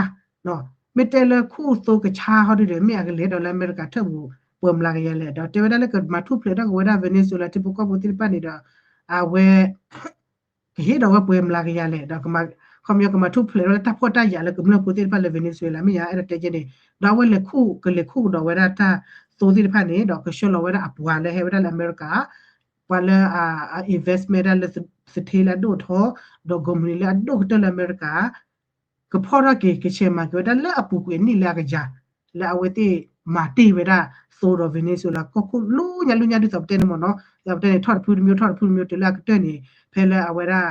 မ့ၢ်တဲလၢခူၣ်သိကဆါဟီဒ်ဒီး မ့ၢ်အကလဲၤဒီးလၢအမဲရကၤထၢၣ်ပူၤ ပှဲၤမျးကယၤလဲၣ် ဒီးတဲဝဲဒၣ်လၢကမၤထူၣ်ဖျဲးထီၣ်က့ၤဝဲဒၣ် Venezuela ထံဖိကီၢ်ဖိသ့ၣ်တဖၣ်န့ၣ်ဒီး အဝဲ ကဟ့ၣ်ဒီးဝဲပှဲၤမျးကယၤလဲၣ် ဒီး ခီပညီကမၤထူၣ်ဖျဲးဝဲလၢတၢ်ဖှီၣ်တၢ်ယာ်လၢကမျၢၢ်ဖိသ့ၣ်တဖၣ်လၢ Venezuela မ့ၢ်ဧါ အဲၣ်ဒိးတဲကဲန့ၣ် ဒီးအဝဲလဲၤခူၣ် ကလဲၤခူၣ်ကဒီးဝဲဒၣ်တၢ်သိသ့ၣ်တဖၣ်န့ၣ် ဒီးကဆှၢလီၤဝဲဒၣ်အပှၤလၢဟဲဝဲဒၣ်လၢအမဲရကၤ ပှၤလၢအ investment ဒၣ်လၢသထ့လၢအဒိၣ်ထီၣ် ဒီး company လၢအဒိၣ်ကတၢၢ်လၢအမဲရကၤ ကဖီၣ်ထီၣ်က့ၤ ကဆဲးမၤက့ၤဝဲဒၣ်လၢအပူၤကွံာ်အနံၣ်လၢအကယၤ လၢအဝဲသ့ၣ်မၤတ့ၢ်ဝဲဒၣ်သိဒီး Venezuela ကီၢ်ခိၣ်လၢညါလၢညါဒ်သိးပတဲန့ၣ်မ့ၢ်နီၤ ဒ်သိးပတဲန့ၣ် ထီၣ်တဖုတမံၤ ထီၣ်တဖုတမံၤ တုၤလၢအကတၢၢ်န့ၣ် ဖဲလၢအဝဲဒၣ်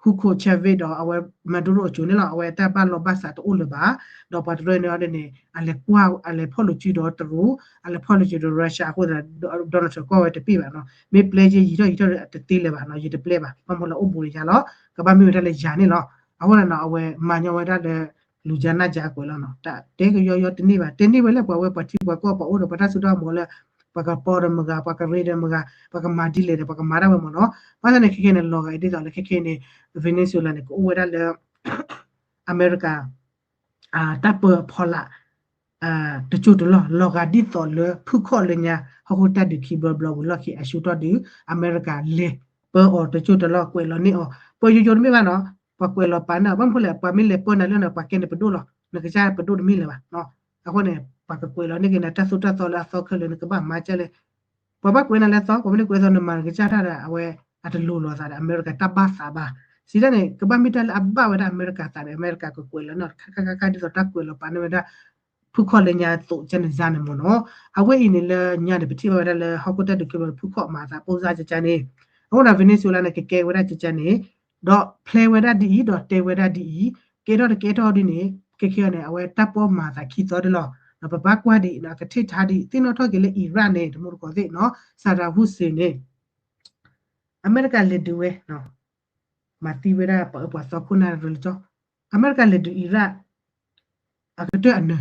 Hugo Chavez ဒီးအဝဲ Maduro အစိၤန့ၣ်လီၤ အဝဲတၢ်ဘၣ်လီၢ်ဘၣ်စးတအိၣ်လၢၤဘၣ် ဒီးပှၤတရၢန့ၣ်အီၤဒ်န့ၣ် အလဲၤကွၢ် အလဲၤဖီၣ်လိာ်စုဒီးတရူး အလဲၤဖီၣ်လိာ်စုဒီး Russia အဃိသတး Donald Trump ကွၢ်ဝဲတပ့ၢ်ဘၣ်နီၤ မ့ၢ်ပျဲက့ယံာ်ထီၣ်ယံာ်ထီၣ်တသ့လၢၤဘၣ်နီၤ ယတပျဲဘၣ် ဘၣ်မနုၤလၢအိၣ်ဘူးလၢယၤလီၤ ကဘၣ်မ့ၢ်ဝဲဒၣ်လၢယၤန့ၣ်လီၤ အဃိသတးနီၤ အဝဲမၤညီဝဲဒၣ်လၢ လူၤကၠါနၢ်ကၠါကွဲးလီၤနီၤ တၢ်တဲကယီယီတန့ၢ်ဘၣ် တဲန့ၢ်ဝဲလၢပှၤဝဲပှၤထံပှၤကီၢ်ပှၤအိၣ်ဒီးပှၤတၢ်စိတၢ်ကမီၤလၢ ပှၤကပီဒီးမဂၤ ပှၤကရ့ဒီးမဂၤ ပှၤကမၤဒ်လဲၣ်ဒီး ပှၤကမၤဒၣ်ဝဲမ့ၢ်နီၤ ဘၣ်ဆၣ်န့ၣ်ခဲခဲန့ၣ် လီၤဂာ်အံၤဒ်သိးလၢခဲခဲန့ၣ် Venezuela န့ၣ် ကအိၣ်ဝဲဒၣ်လၢ အမဲရကၤ တၢ်ပၢအဖီလာ် တစိၢ်တလီၢ် လီၤဂာ်ဒ်သိးလၢဖုခီၣ်လၢညါ ဟီၣ်ခိၣ်တၢ်ဒုးခံဘျီဘျီဝံၤလီၢ်ခံအဆူၣ်ထီၣ်ဒုး အမဲရကၤလဲၤပၢအီၤတစိၢ်တလီၢ်ကွဲးလီၤန့ၢ်အီၤ ပၢယိယိတမ့ၢ်ဘၣ်နီၤ ပှၤကွဲးလီၤပာ်န့ၢ်အီၤ ဘၣ်မနုၤဃိလဲၣ် ပှၤမ့ၢ်လဲၤပၢနၤလၢနၤ ပှၤကဲန့ၣ်ပဒိၣ်လီၤ နကစၢ်ပဒိၣ်တမ့ၢ်လၢၤဘၣ် အဃိန့ၣ် ပှၤကကွဲးလီၤန့ၢ်က့ၤနၤတၢ်သိၣ်တၢ်သီလၢအသီခဲလၢာ် နကဘၣ်မၤကဲလဲၣ် ပှၤဘၣ်ကွဲးနၤလၢအသီ ပှၤမ့ၢ်တကွဲးသီနမၤနကစၢ်တၢ်ဒီး အဝဲအတလိၤလိာ်သးဒီး အမဲရကၤတၢ်ဘၣ်သးဘၣ် စံးတၢ်န့ၣ် ကဘၣ်မ့ၢ်တၢ်လၢအဘၣ်ဝဲဒၣ်အမဲရကၤသးဒီး အမဲရကၤကကွဲးလီၤန့ၢ် ခါခါခါခါ ဒ်သိးတၢ်ကွဲးလီၤပာ်န့ၢ်ဝဲဒၣ် ဖုခီၣ်လၢညါသိးကန့ၣ်စါန့ၣ်မ့ၢ်နီၤ အဝဲအံၤန့ၣ်လၢညါန့ၣ် ပထံၣ်ဘၣ်ဝဲဒၣ်လၢဟီၣ်ခိၣ်တၢ်ဒုးကဲဘျီ ဖုခီၣ်မၤသးပိၢ်စါကကါန့ၣ် အဃိဒီး Venezuela န့ၣ် ကကဲဝဲဒၣ်ကကါန့ၣ် ဒီးဖျဲဝဲဒၣ်ဒ်အံၤ ဒီးတဲဝဲဒၣ်ဒ်အံၤ ကဲထီၣ်တကဲထီၣ်ဒ်န့ၣ် ခဲခဲအံၤန့ၣ် အဝဲတၢ်ပိာ်မၤသးခံသီဒ်လီၤ ဒီးပဘၣ်ကွၢ်ဒ်အံၤနီၤ အကထံၣ်ထါဒ် သ့ၣ်နီၣ်ထီၣ်က့ၤလၢ Iran န့ၣ် တမူတကိးသ့ၣ်နီၤ Saddam Hussein န့ၣ် အမဲရကၤလဲၤဒုးဝဲ မၤသံဝဲဒၣ်ပှၤအၢပှၤသီခိၣ်နၢ်ရၢလၢကၠီ အမဲရကၤလဲၤဒုး Iraq အကတၢၢ်အနၢၤ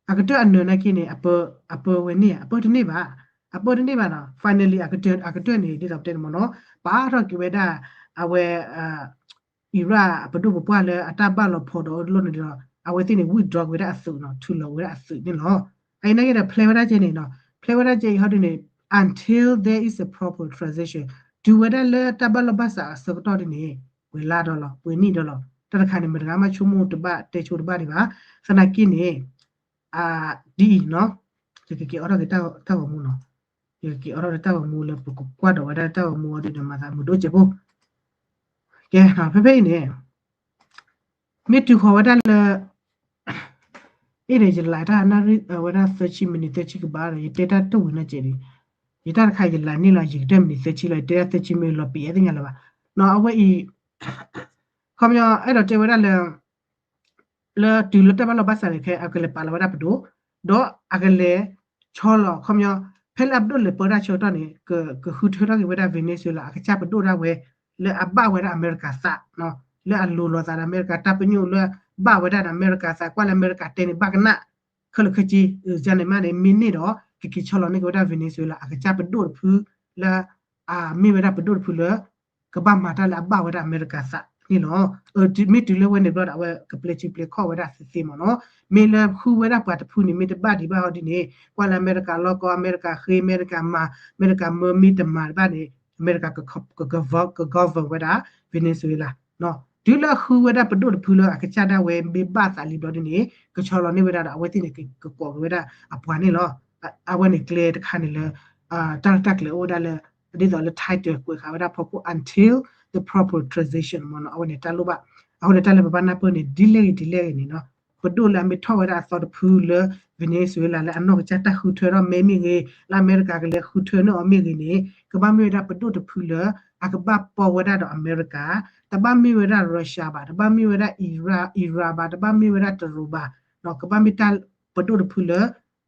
အကတၢၢ်အနၢၤနာ်က့န့ၣ် အပၢဝဲန့ၣ် အပၢတန့ၢ်ဘၣ် အပၢတန့ၢ်ဘၣ်နီၤ finally အကတၢၢ်န့ၣ် ဒ်သိးပတဲန့ၣ်မ့ၢ်နီၤ ပာ်ထီၣ်က့ၤဝဲဒၣ် အဝဲ Iraq အပဒိၣ်ပပှၢ်လၢအတၢ်ဘၣ်လီၤဖိးဒီးအလိၣ်န့ၣ်ဒီး အဝဲသ့ၣ်န့ၣ် withdraw ဝဲဒၣ်အသုးနီၤ ထူလီၤဝဲဒၣ်အသုးန့ၣ်လီၤ အအံၤနာ်က့ဒီး ဖျဲဝဲဒၣ်ကဲန့ၣ်နီၤ ဖျဲဝဲဒၣ်ကဲအံၤဟီဒ်န့ၣ် until there is a proper transition တုၤဝဲဒၣ်လၢတၢ်ဘၣ်လီၢ်ဘၣ်စးအဆၢကတီၢ်ဒ်န့ၣ် ပှဲၤလါဒီးလီၤ ပှဲၤနံၣ်ဒီးလီၤ တၢ်တခါန့ၣ် မတၤတဂၤမးဆိကမိၣ်တဘၣ် တဲဆိတဘၣ်ဒံးဘၣ် သနာ်က့န့ၣ် ဒ်အံၤနီၤ, ယကက့ၤအိးထီၣ်က့ၤတၢ်ဂီၤမူနီၤ, ယကက့ၤအိးထီၣ်က့ၤတၢ်ဂီၤမူလၢပကကွၢ်ဒီးဝဲဒၣ်တၢ်ဂီၤမူအီၤဒ်န့ၣ် မၤသးမုာ်ဒိၣ်စဲးဖိ, ကဲ, ဖဲဖဲအံၤန့ၣ် မ့ၢ်တုၤဃီၤဝဲဒၣ်လၢ အ့ၣ်န့ၣ် ယလၢတၢ်နၣ်ရံၣ်ဝဲဒၣ်သၢဆံမံးနံးသၢဆံကဘၣ်ဒီး ယတဲတၢ်တဝံၤနီၢ်ကဲးဒံး, ယတၢ်တခါယလၢန့ၢ်လီၤ ယကတၢၢ်မံးနံးသၢဆံလီၤ ယတဲတၢ်သၢဆံမံးနံးလီၤ ပံၤအဲၣ်သ့ၣ်ညါလၢၤဘၣ်, နီၤ အဝဲအံၤ ခီပညီ အဲၣ်ဒိးတဲဝဲဒၣ်လၢ လၢတုၤလၢတၢ်ဘၣ်လီၢ်ဘၣ်စးန့ၣ် ခဲအကလဲၤပာ်လီၤဝဲဒၣ်ပဒိၣ်, ဒီးအကလဲၤဆီလီၤ ခီပညီ ဖဲလၢအပဒိၣ်လဲၤပၢတၢ်ဆၢကတီၢ်န့ၣ် ကဃုထၢထီၣ်က့ၤဝဲဒၣ် Venezuela အကစၢ်ပဒိၣ်ဒၣ်ဝဲ လၢအဘၣ်ဝဲဒၣ်အမဲရကၤသး, လၢအလိၤလိာ်သးဒီးအမဲရကၤတၢ်ပညိၣ်လၢဘၣ်ဝဲဒၣ်ဒီးအမဲရကၤသး ကွၢ်လၢအမဲရကၤတဲန့ၣ် ဘၣ်ကနၣ် ခဲလၢာ်ခဲဆ့ န့ၣ်မးန့ၣ် မ့ၢ်န့ၢ်ဒီး ကက့ၤဆီလီၤန့ၢ်က့ၤဝဲဒၣ် Venezuela အကစၢ်ပဒိၣ်တဖု လၢ အမ့ၢ်ဝဲဒၣ်ပဒိၣ်တဖုလၢ ကဘၣ်မၤတၢ်လၢအဘၣ်ဝဲဒၣ်အမဲရကၤသးန့ၣ်လီၤ. မ့ၢ်တုၤလၢဝဲန့ၣ်ဘျီဒီး အဝဲကပျဲစုပျဲခီၣ်ဝဲဒၣ်သ့သ့မ့ၢ်နီၤ, မ့ၢ်လၢဃုဝဲဒၣ်ပှၤတဖုန့ၣ် မ့ၢ်တဘၣ်ဒံးဘၣ်ဟီဒ်န့ၣ် ကွၢ်လၢအမဲရကၤလီၢ်ကီ အမဲရကၤဃ့ အမဲရကၤမၤ အမဲရကၤမၢမ့ၢ်တမၤတဘၣ်န့ၣ် အမဲရကၤ က govern ဝဲဒၣ် Venezuela တုၤလၢအဃုဝဲဒၣ်ပဒိၣ်တဖုလၢအကစၢ်ဒၣ်ဝဲမ့ၢ်ဘၣ်သးလံဘျီဒ်န့ၣ် ကဆီလီၤန့ၢ်ဝဲဒၣ်ဒီး အဝဲသ့ၣ်န့ၣ် ကကိးက့ၤဝဲဒၣ်အပှၤန့ၣ်လီၤ. အဝဲန့ၣ်ကျဲတခါန့ၣ်လၢ တၢ်တၢ်ကျဲၤအိၣ်ဝဲဒၣ်လၢ ဒ်သိးလၢ title ကွဲးဃာ်ဝဲဒၣ်ဖီခိၣ် until the proper transition မ့ၢ်နီၤ အဝဲန့ၣ်တၢ်လိၣ်ဘၣ်. အဃိန့ၣ် တၢ်လၢပဘၣ်နၢ်ပၢၢ်န့ၣ် ဒ်လဲၣ်ဂ့ၤဒ်လဲၣ်ဂ့ၤန့ၣ်နီၤ ပဒိၣ်လၢအမ့ၢ်ထီၣ်ဝဲဒၣ်အသီတဖုလၢ Venezuela လၢအနီၢ်ကစၢ်တၢ်ဃုထၢထီၣ်မ့ၢ်မ့ၢ်ဂ့ၤ လၢအမဲရကၤကလဲၤဃုထၢန့ၢ်အီၤမ့ၢ်ဂ့ၤန့ၣ် ကဘၣ်မ့ၢ်ဝဲဒၣ်ပဒိၣ်တဖုလၢ အကဘၣ်ပီဝဲဒၣ်ဒီးအမဲရကၤ, တဘၣ်မ့ၢ်ဝဲဒၣ် Russia ဘၣ်, တဘၣ်မ့ၢ်ဝဲဒၣ် Iran, Iran ဘၣ်, တဘၣ်မ့ၢ်ဝဲဒၣ်တရူးဘၣ်, ကဘၣ်မ့ၢ်တၢ်ပဒိၣ်တဖုလၢ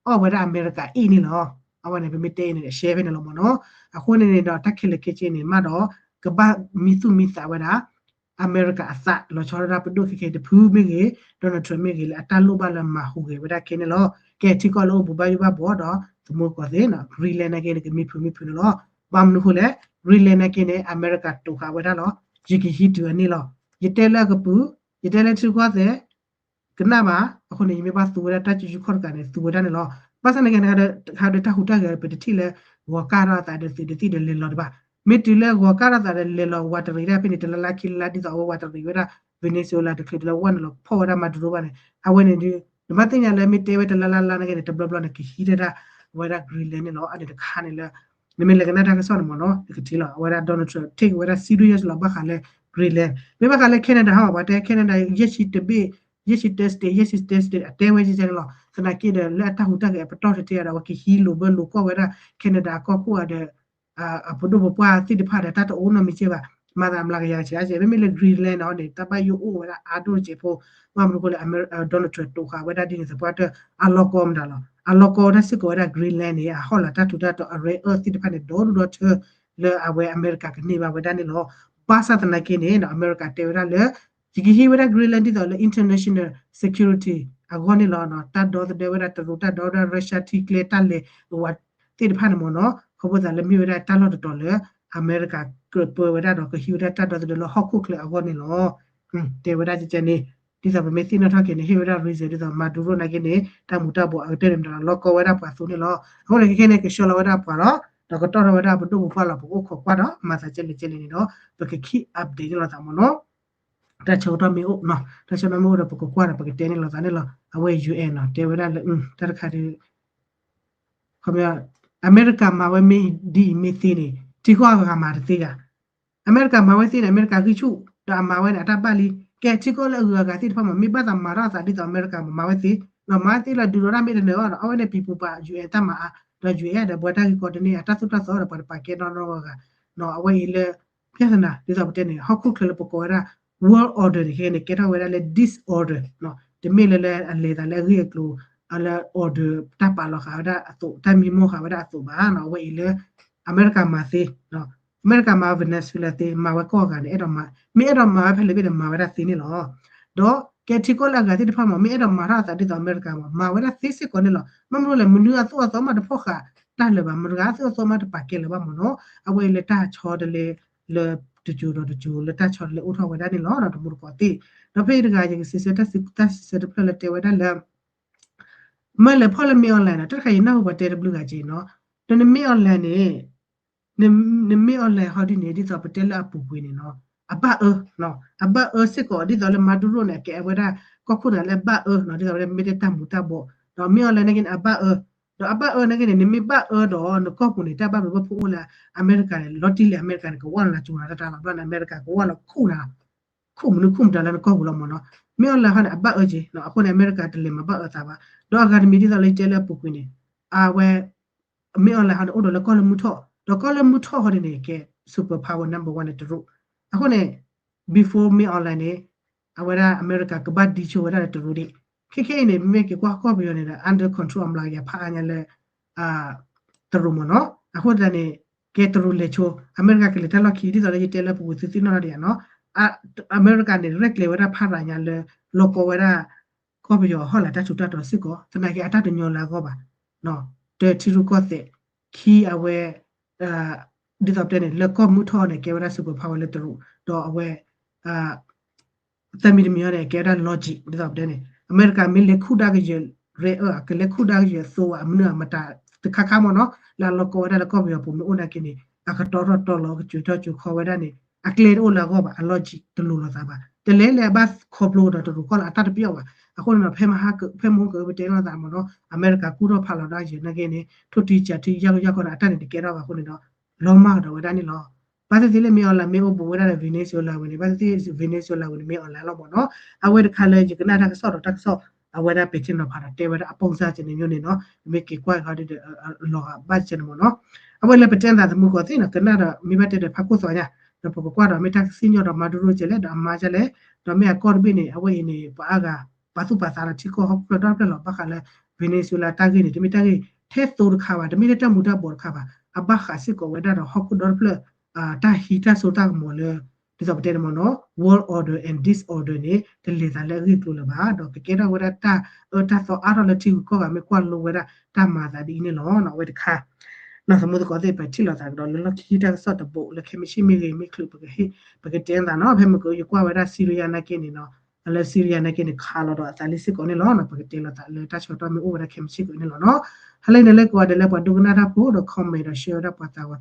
အီၣ်ဝဲဒၣ်အမဲရကၤအ့ၣ်န့ၣ်လီၤ. အဝဲန့ၣ် ပမ့ၢ်တဲအံၤန့ၣ် ရှဲဖဲန့ၣ်လီၤမ့ၢ်နီၤ. အဃိန့ၣ်န့ၣ်ဒီး တၢ်ခဲလၢာ်ခဲဆ့န့ၣ် မ့ၢ်ဒီး ကဘၣ်မံသူၣ်မံသးဝဲဒၣ် အမဲရကၤအသး လီၤဆီဒၣ်တၢ်ပဒိၣ်ခဲခဲတဖုမ့ၢ်ဂ့ၤ Donald Trump မ့ၢ်ဂ့ၤ လၢအတၢ်လိၣ်ဘၣ်လၢမၤဟူးဂဲၤဝဲဒၣ်ခဲန့ၣ်လီၤ. ကဲထံကီၢ်လၢအိၣ်ဘူးဘၣ်ယိၣ်ဘၣ်ဘှီးဒီး သမူသကိးသ့ၣ်နီၤ Greenland နာ်က့န့ၣ် ကမံဖုးမံဖုးန့ၣ်လီၤ. ဘၣ်မနုၤဃိလဲၣ် Greenland နာ်က့န့ၣ် အမဲရကၤတိာ်ဃာ်ဝဲဒၣ်လီၤ. ယကဟံးတုၤအန့ၣ်လီၤ. ယတဲလၢအကပုာ်, ယတဲလၢထံကီၢ်သဲး ကနၣ်ဘၣ်, အဃိန့ၣ် ယမ့ၢ်ဘၣ်သူဝဲဒၣ်တၢ်စုဆူၣ်ခီၣ်တကးန့ၣ် သူဝဲဒၣ်န့ၣ်လီၤ. ဘၣ်ဆၣ်နာ်က့ တခါဒီးတၢ်ဟူးတၢ်ဂဲၤ ပတထံၣ်လၢဂီၤကၢ်ထီၣ်အသးဒီးသုးတသံၣ်ဒီးလဲၤလီၤတဘၣ်. မ့ၢ်တုၤလၢဂီၤကၢ်ထီၣ်သးဒီးလဲၤလီၤဝးတရံးဒၣ်ဖဲန့ၣ် တလါလါခံလါလါ ဒ်သိးအဝဲဝးတရံးဝဲဒၣ် Venezuela တချုးတလၢဝဲန့ၣ်လီၤ ဖီၣ်ဝဲဒၣ် Maduro ဘၣ်န့ၣ် အဝဲန့ၣ်ဒုး နဘၣ်သ့ၣ်ညါလၢမ့ၢ်တဲဝဲတလါလါလါနာ်က့န့ၣ် တဘျီဘျီန့ၣ် ကဟံးတၢ်ဒၣ်ဝဲဒၣ် Greenland န့ၣ်လီၤ. အန့ၣ်တခါန့ၣ်လၢ နမ့ၢ်လဲၤကနၣ်တၢ်ကစီၣ်န့ၣ်မ့ၢ်နီၤ နကထံၣ်လီၤ အဝဲဒၣ် Donald Trump take ဝဲဒၣ် serious လီၤ ဘၣ်ဃးလၢ Greenland မ့ၢ်ဘၣ်ဃးလၢ Canada ဟီ ပှၤတဲ Canada ယဲၢ်ဆံတဘ့ၣ် ယဲၢ်ဆံတၢ state ယဲၢ်ဆံတၢ state အတဲဝဲကဲန့ၣ်လီၤ. သနာ်က့ဒီး လၢအတၢ်ဟူးတၢ်ဂဲၤအပတီၢ်တထံၣ်ဒီး အဝဲကဟံးလိာ်ဘၢလိာ်ကွီၢ်ဝဲဒၣ် Canada အကီၢ်ခိၣ်အဒီး အပဒိၣ်ပပှၢ်သ့ၣ်တဖၣ်ဒီး တၢ်တအိၣ်နီတမံၤကဲဘၣ် မၤသးအမျးကယၤကဲကဲ မ့မ့ၢ်လၢ Greenland န့ၣ်န့ၣ် တၢ်ဘၣ်ယိၣ်အိၣ်ဝဲဒၣ်အါဒိၣ်ကဲဖိ ဘၣ်မနုၤဃိလၢ Donald Trump တိာ်ဃာ်ဝဲဒၣ်ဒ်န့ၣ်သပှၢ်တၢၢ် အလီၢ်ကီမတၤလီၤ. အလီၢ်ကီဝဲဒၣ်စ့ၢ်ကီးဝဲဒၣ် Greenland န့ၣ် အဟီၣ်လာ်တၢ်ထူးတၢ်တီၤ အ rare earth သ့ၣ်တဖၣ်န့ၣ် ဒီဒူၣ်ဒီထၢ လၢအဝဲအမဲရကၤကန့ၢ်ဘၣ်ဝဲဒၣ်န့ၣ်လီၤ. ဘၣ်ဆၣ်သနာ်က့န့ၣ် အမဲရကၤတဲဝဲဒၣ်လၢ ယကဟံးဝဲဒၣ် Greenland ဒ်သိးလၢ international security အဂီၢ်န့ၣ်လီၤ. တၢ်ဒီသဒၢဝဲဒၣ်တရူး တၢ်ဒီဝဲဒၣ် Russia ထံကျဲတၢ်လဲၤဝးသ့ၣ်တဖၣ်န့ၣ်မ့ၢ်နီၤ ခီဖျိသးလၢမ့ၢ်ဝဲဒၣ်တၢ်လီၢ်တတီၤလၢ အမဲရကၤကြၢးပၢဝဲဒၣ်ဒီးကဟံးဝဲဒၣ်တၢ်ဒီသဒၢလၢဟီၣ်ခိၣ်ချၢအဂီၢ်န့ၣ်လီၤ. တဲဝဲဒၣ်ကဲကဲန့ၣ် ဒ်သိးပမ့ၢ်သ့ၣ်နီၣ်ထီၣ်က့ၤန့ၣ် ဟ့ၣ်ဝဲဒၣ် reason ဒ်သိး Maduro နာ်က့န့ၣ် တၢ်မူၤတၢ်ဘှီးအကတၢၢ်န့ၣ်မ့ၢ်လီၤ လီၢ်ကီဝဲဒၣ်ပှၤအသိးန့ၣ်လီၤ. အဃိန့ၣ် ခဲခဲန့ၣ် ကဆှၢလီၤဝဲဒၣ်ပှၤလီၤ ဒီးကတီၢ်ထီၣ်ဝဲဒၣ်ပဒိၣ်ပပှၢ်လီၤ ပကအိၣ်ခိးကွၢ်ဒီးမၤသးကဲလဲၣ်ကဲလဲၣ်န့ၣ်ဒီး ပက keep update န့ၣ်လီၤသးမ့ၢ်နီၤ တၢ်ဆၢကတီၢ်မ့ၢ်အိၣ်နီၤ တၢ်ဆၢကတီၢ်မ့ၢ်အိၣ်ဒီး ပကကွၢ်ဒီး ပကတဲန့ၣ်လီၤသးန့ၣ်လီၤ. အဝဲ ယူၣ်အဲၣ် နီၤ တဲဝဲဒၣ်လၢ တၢ်တခါဒီး အမဲရကၤမၤဝဲမ့ၢ်ဒ်အံၤမ့ၢ်သ့န့ၣ် ထံကီၢ်အဂၤမၤတသ့ဂၤ အမဲရကၤမၤဝဲသ့န့ၣ် အမဲရကၤဂံၢ်ဆူၣ် ဒီးအမၤဝဲန့ၣ် အတၢ်ဘၣ်လံ. ကဲ ထံကီၢ်လၢအဂုၤအဂၤသ့ၣ်တဖၣ်မး မ့ၢ်ဘၣ်သးမၤထီၣ်အသးဒ်သိးအမဲရကၤမး မၤဝဲသ့, မၤဝဲသ့လီၤ ဒုးဒီးတၢ်မ့ၢ်တနၢၤအီၤဒီး အဝဲန့ၣ် ပံၤပူၤပာ် ယူၣ်အဲၣ် တၢ်မၤအါ ဒီး ယူၣ်အဲၣ် ဒီးပဝဲတၢ်ဂ့ၢ်ကီတန့ၢ် အတၢ်သိၣ်တၢ်သီဒီးပှၤတပာ်ကဲနီၢ်နီၢ်ဂၤဂၤ အဝဲအံၤလၢ ပြဿနာ ဒ်သိးပတဲန့ၣ် ဟီၣ်ခိၣ်ချၢလၢပကိးဝဲဒၣ် world order န့ၣ် ခဲန့ၣ် ကဲထီၣ်ဝဲဒၣ်လၢ disorder တမ့ၢ်လၢလၢအလဲၤသးလၢအဂ့ၢ်အကျိၤ လၢ order တၢ်ပာ်လီၤဃာ်ဝဲဒၣ်အသိး တၢ်မံမီၢ်ဃာ်ဝဲဒၣ်အသိးဘၣ်နီၤ အဝဲအံၤလၢ အမဲရကၤမၤသ့ အမဲရကၤမၤ Venezuela သ့ မၤဝဲကိးဂၤန့ၣ် အဲၣ်ဒိးမၤ မ့ၢ်အဲၣ်ဒိးမၤဝဲဖဲလဲၣ်ဘၣ်န့ၣ် မၤဝဲဒၣ်သ့န့ၣ်လီၤ. ဒီးကဲထံကီၢ်လၢအဂၤသ့ၣ်တဖၣ်မး မ့ၢ်အဲၣ်ဒိးမၤထီၣ်အသးဒ်သိးအမဲရကၤမး မၤဝဲဒၣ်သ့စ့ၢ်ကီးန့ၣ်လီၤ. မ့ၢ်မနုၤလဲၣ် မနုၤအသိၣ်အသီမးတဖီၣ်ဃာ်တၢ်လၢၤဘၣ် မတၤဂၤအသိၣ်အသီမးတပာ်ကဲလၢၤဘၣ်မ့ၢ်နီၤ အဝဲအံၤလၢတၢ်ဆီတလဲ လၢတစိၤဒီးတစိၤ လၢတၢ်ဆီတလဲအိၣ်ထီၣ်ဝဲဒၣ်န့ၣ်လီၤ ဒီးတမူတကိးသ့ၣ် ဒီးဖဲအံၤတဂၤ ယကစံးဆၢတၢ်စံးဆၢတဖျၢၣ်လၢတဲဝဲဒၣ်လၢ မ့ၢ်လဲၤဖီၣ်လၢမ့ၢ် online နီၤ တၢ်တခါယနၢ်ဟူပှၤတဲတဘျုးဂၤက့ၤနီၤ ဒီးနမ့ၢ် online န့ၣ် နမ့ၢ် online ဟီဒ်န့ၣ် ဒ်သိးပတဲလၢအပူၤကွံာ်န့ၣ်နီၤ အဘၣ်အၢ အဘၣ်အၢစ့ၢ်ကီး ဒ်သိးလၢ Maduro န့ၣ် အကဲဝဲဒၣ် ကီၢ်ခိၣ်နၤလၢအဘၣ်အၢနီၤ ဒ်သိးဝဲဒၣ်မ့ၢ်တဲတၢ်မူၤတၢ်ဘှီး မ့ၢ်အီၤလဲၣ်နာ်က့န့ၣ် အဘၣ်အၢ, ဒီးအဘၣ်အၢနာ်က့န့ၣ် နမ့ၢ်ဘၣ်အၢဒီးနကီၢ်ပူၤန့ၣ် တၢ်ဘၣ်ဘျုးဘၣ်ဖှိၣ်အိၣ်လၢအမဲရကၤန့ၣ် လီၤတံၢ်လံ အမဲရကၤန့ၣ် ကဝၢ်လီၤလၢကၠိၤနၤတၢ်တၢ်လီၤ ဘျီန့ၣ် အမဲရကၤကဝၢ်လီၤခူၣ်နၤ ခူၣ်မနုၤခူၣ်မတၤလၢနကီၢ်ပူၤလီၤမ့ၢ်နီၤ. မ့ၢ်အီၤလဲၣ်ဟီန့ၣ် အဘၣ်အၢက့ၤ အဃိန့ၣ် အမဲရကၤတလဲၤမၤဘၣ်အၢသးဘၣ်. ဒီးအဂၤတမံၤဒ်သိးလၢယတဲလၢအပူၤကွံာ်န့ၣ် အဝဲ မ့ၢ်အီၤလဲၣ်ဟီန့ၣ် အိၣ်ဒီးလၢကီၢ်လၢမုၢ်ထီၣ်, ဒီးကီၢ်လၢမုၢ်ထီၣ်ဟီန့ၣ်န့ၣ် ကဲ super power number one န့ၣ် တရူး. အဃိန့ၣ် before မ့ၢ်အီၤလဲၣ်န့ၣ် အဝဲဒၣ်အမဲရကၤကဘၣ်ဒံးဆိဝဲဒၣ်လၢတရူးဒံး. ခဲခဲအံၤန့ၣ် မ့မ့ၢ်က့ၤကွၢ်ကီၢ်ပယီၤန့ၣ်ဒီး under control အမျးကယၤဖးအါညါလၢ တရူးမ့ၢ်နီၤ. အဃိသတးန့ၣ် ကဲတရူးလဲၤဆိ အမဲရကၤကလဲၤတၢ်လီၢ်ခံ ဒ်သိးလၢယတဲလၢပူၤကွံာ်သုသ့ၣ်နီၣ်ထီၣ်ဒံးဧါနီၤ. အမဲရကၤန့ၣ် ရဲၣ်ကျဲၤဝဲဒၣ်ဖးရၤညါလၢ လီၤကီဝဲဒၣ် ကီၢ်ပယီၤဟီၣ်လာ်တၢ်ထူးတၢ်တီၤစ့ၢ်ကီး, သနာ်က့အတၢ်တညီလၢအဂီၢ်ဘၣ်. တၢထံရူၢ်ကီၢ်သဲး, ခံအဝဲ ဒ်သိးပတဲန့ၣ် လၢကီၢ်မုၢ်ထီၣ်န့ၣ် ကဲဝဲဒၣ် super power လၢတရူး, ဒီးအဝဲ သၢမံၤတမံၤအံၤန့ၣ် ကဲဝဲဒၣ် logic ဒ်သိးပတဲန့ၣ် အမဲရကၤမ့ၢ်လဲၤခူၣ်ဒါကယဲၢ် rare earth ကလဲၤခူၣ်ဒါကယဲၢ်သိဝဲအမနုၤအမတၤတခါခါမ့ၢ်နီၤ လၢအလီၤကီဝဲဒၣ်လၢကီၢ်ပယီၤပူၤမ့ၢ်အိၣ်နာ်က့န့ၣ် အကတီထီၣ်တီလီၤ ကစူၤထီၣ်စူၤခီဝဲဒၣ်န့ၣ် အကျဲတအိၣ်လၢအဂီၢ်ဘၣ်, အ logic တလိၤလိာ်သးဘၣ်. တလဲၤလၢအဘၣ်ခီဖျိဒီးတရူးကီၢ်လၢအတၢ်တပျီၣ်ဘၣ်. အဃိန့ၣ်ဒီး ဖဲမဟါက ဖဲမဟါကပတဲလိာ်သးမ့ၢ်နီၤ အမဲရကၤကူၣ်ထီၣ်ဖးလီၤဒါကယဲၢ်နာ်က့န့ၣ် ထိၣ်တံၢ်စှၤထံ ယၢ်ကယၢ်ကီၢ်န့ၣ် အတၢ်န့ၣ်တကဲထီၣ်ဘၣ်အဃိန့ၣ်ဒီး လီၤမၢ်ကဒီးဝဲဒၣ်န့ၣ်လီၤ. ဘၣ်သ့ၣ်သ့ၣ်လၢမ့ၢ်အီၤလဲၣ် မ့ၢ်အိၣ်ဘူးဝဲဒၣ်ဒီး Venezuela ဝဲန့ၣ် ဘၣ်သ့ၣ်သ့ၣ် Venezuela ဝဲန့ၣ် မ့ၢ်အီၤလဲၣ်လီၤမ့ၢ်နီၤ. အဝဲတခါလၢယကနၣ်တၢ်ကစီၣ်ဒီးတၢ်ကစီၣ် အဝဲဒၣ်ပဲာ်ထံနီၤဖးဒီးတဲဝဲဒၣ်အပုံစံကဲန့ၣ်ညိန့ၣ်နီၤ မ့ၢ်က့ၤကွၢ်ဃီဒီး လီၤဂာ်ဘၣ်ကဲန့ၣ်မ့ၢ်နီၤ. အဝဲလၢပတဲနသးသမူကီးသ့ၣ်နီၤ ကနၣ်ဒီးမ့ၢ်ဘၣ်တဲဒီးဖးခိၣ်သီညါ ဒီးပကကွၢ်ဒီးမ့ၢ်တၢ်ကစံၣ်ညီၣ်ဒီး Maduro ကဲလဲၣ်ဒီးအမါကဲလဲၣ် ဒီးမ့ၢ်အကီၢ်တဘ့ၣ်န့ၣ် အဝဲအံၤန့ၣ် ပှၤအါဂၤ ပာ်သူၣ်ပာ်သးဒီးထံကီၢ်ဟီၣ်ခိၣ်ဒီတဖျၢၣ်လီၤ. ဘၣ်ဃးလၢ Venezuela တၢ်ဂ့ၢ်န့ၣ် တမ့ၢ်တၢ်ဂ့ၢ်ထဲသိတခါဘၣ်, တမ့ၢ်ထဲတၢ်မူၤတၢ်ဘှီးတခါဘၣ်. အဘၣ်ဃးစ့ၢ်ကီးဝဲဒၣ်ဒီးဟီၣ်ခိၣ်ဒီတဖျၢၣ် တၢ်ဟံးတၢ်စိတၢ်ကမီၤလၢ ဒ်သိးပတဲန့ၣ်မ့ၢ်နီၤ world order and disorder န့ၣ် တလဲၤသးလၢအဂ့ၢ်အကျိၤလၢၤဘၣ်, ဒီးကကဲထီၣ်ဝဲဒၣ်တၢ်အၢတၢ်သီအါထီၣ်လၢထံဂုၤကီၢ်ဂၤမ့ၢ်ကွၢ်လိဝဲဒၣ်တၢ်မၤအသးဒ်အံၤန့ၣ်လီၤ. အဝဲတခါ နီၢ်သမူသကိးသ့ၣ် ပထံၣ်လိာ်သးကဒီးလၢလီၢ်ခံတၢ်ကစီၣ်တဘိးလၢခဲမုၢ်ဆ့ၣ်မ့ၢ်ဂ့ၤမ့ၢ်ချုး ပကတဲနသးနီၤ ဖဲမုၢ်က ယကွၢ်ဝဲဒၣ် Syria နာ်က့န့ၣ်နီၤ လၢ Syria နာ်က့န့ၣ် ခးလီၤဒီးအသးလံစ့ၢ်ကီးန့ၣ်လီၤ. ပကတဲလိာ်သးလၢတၢ်ဆၢကတီၢ်မ့ၢ်အိၣ်ဝဲဒၣ်ခဲမုၢ်ဆ့ၣ်ကီးန့ၣ်လီၤနီၤ. ဟါလၢအံၤန့ၣ်လၢကိးဂၤဒဲးလၢပှၤဒိကနၣ်တၢ်ဖိဒီး comment ဒီး share ဝဲဒၣ်ပှၤသးဝဲ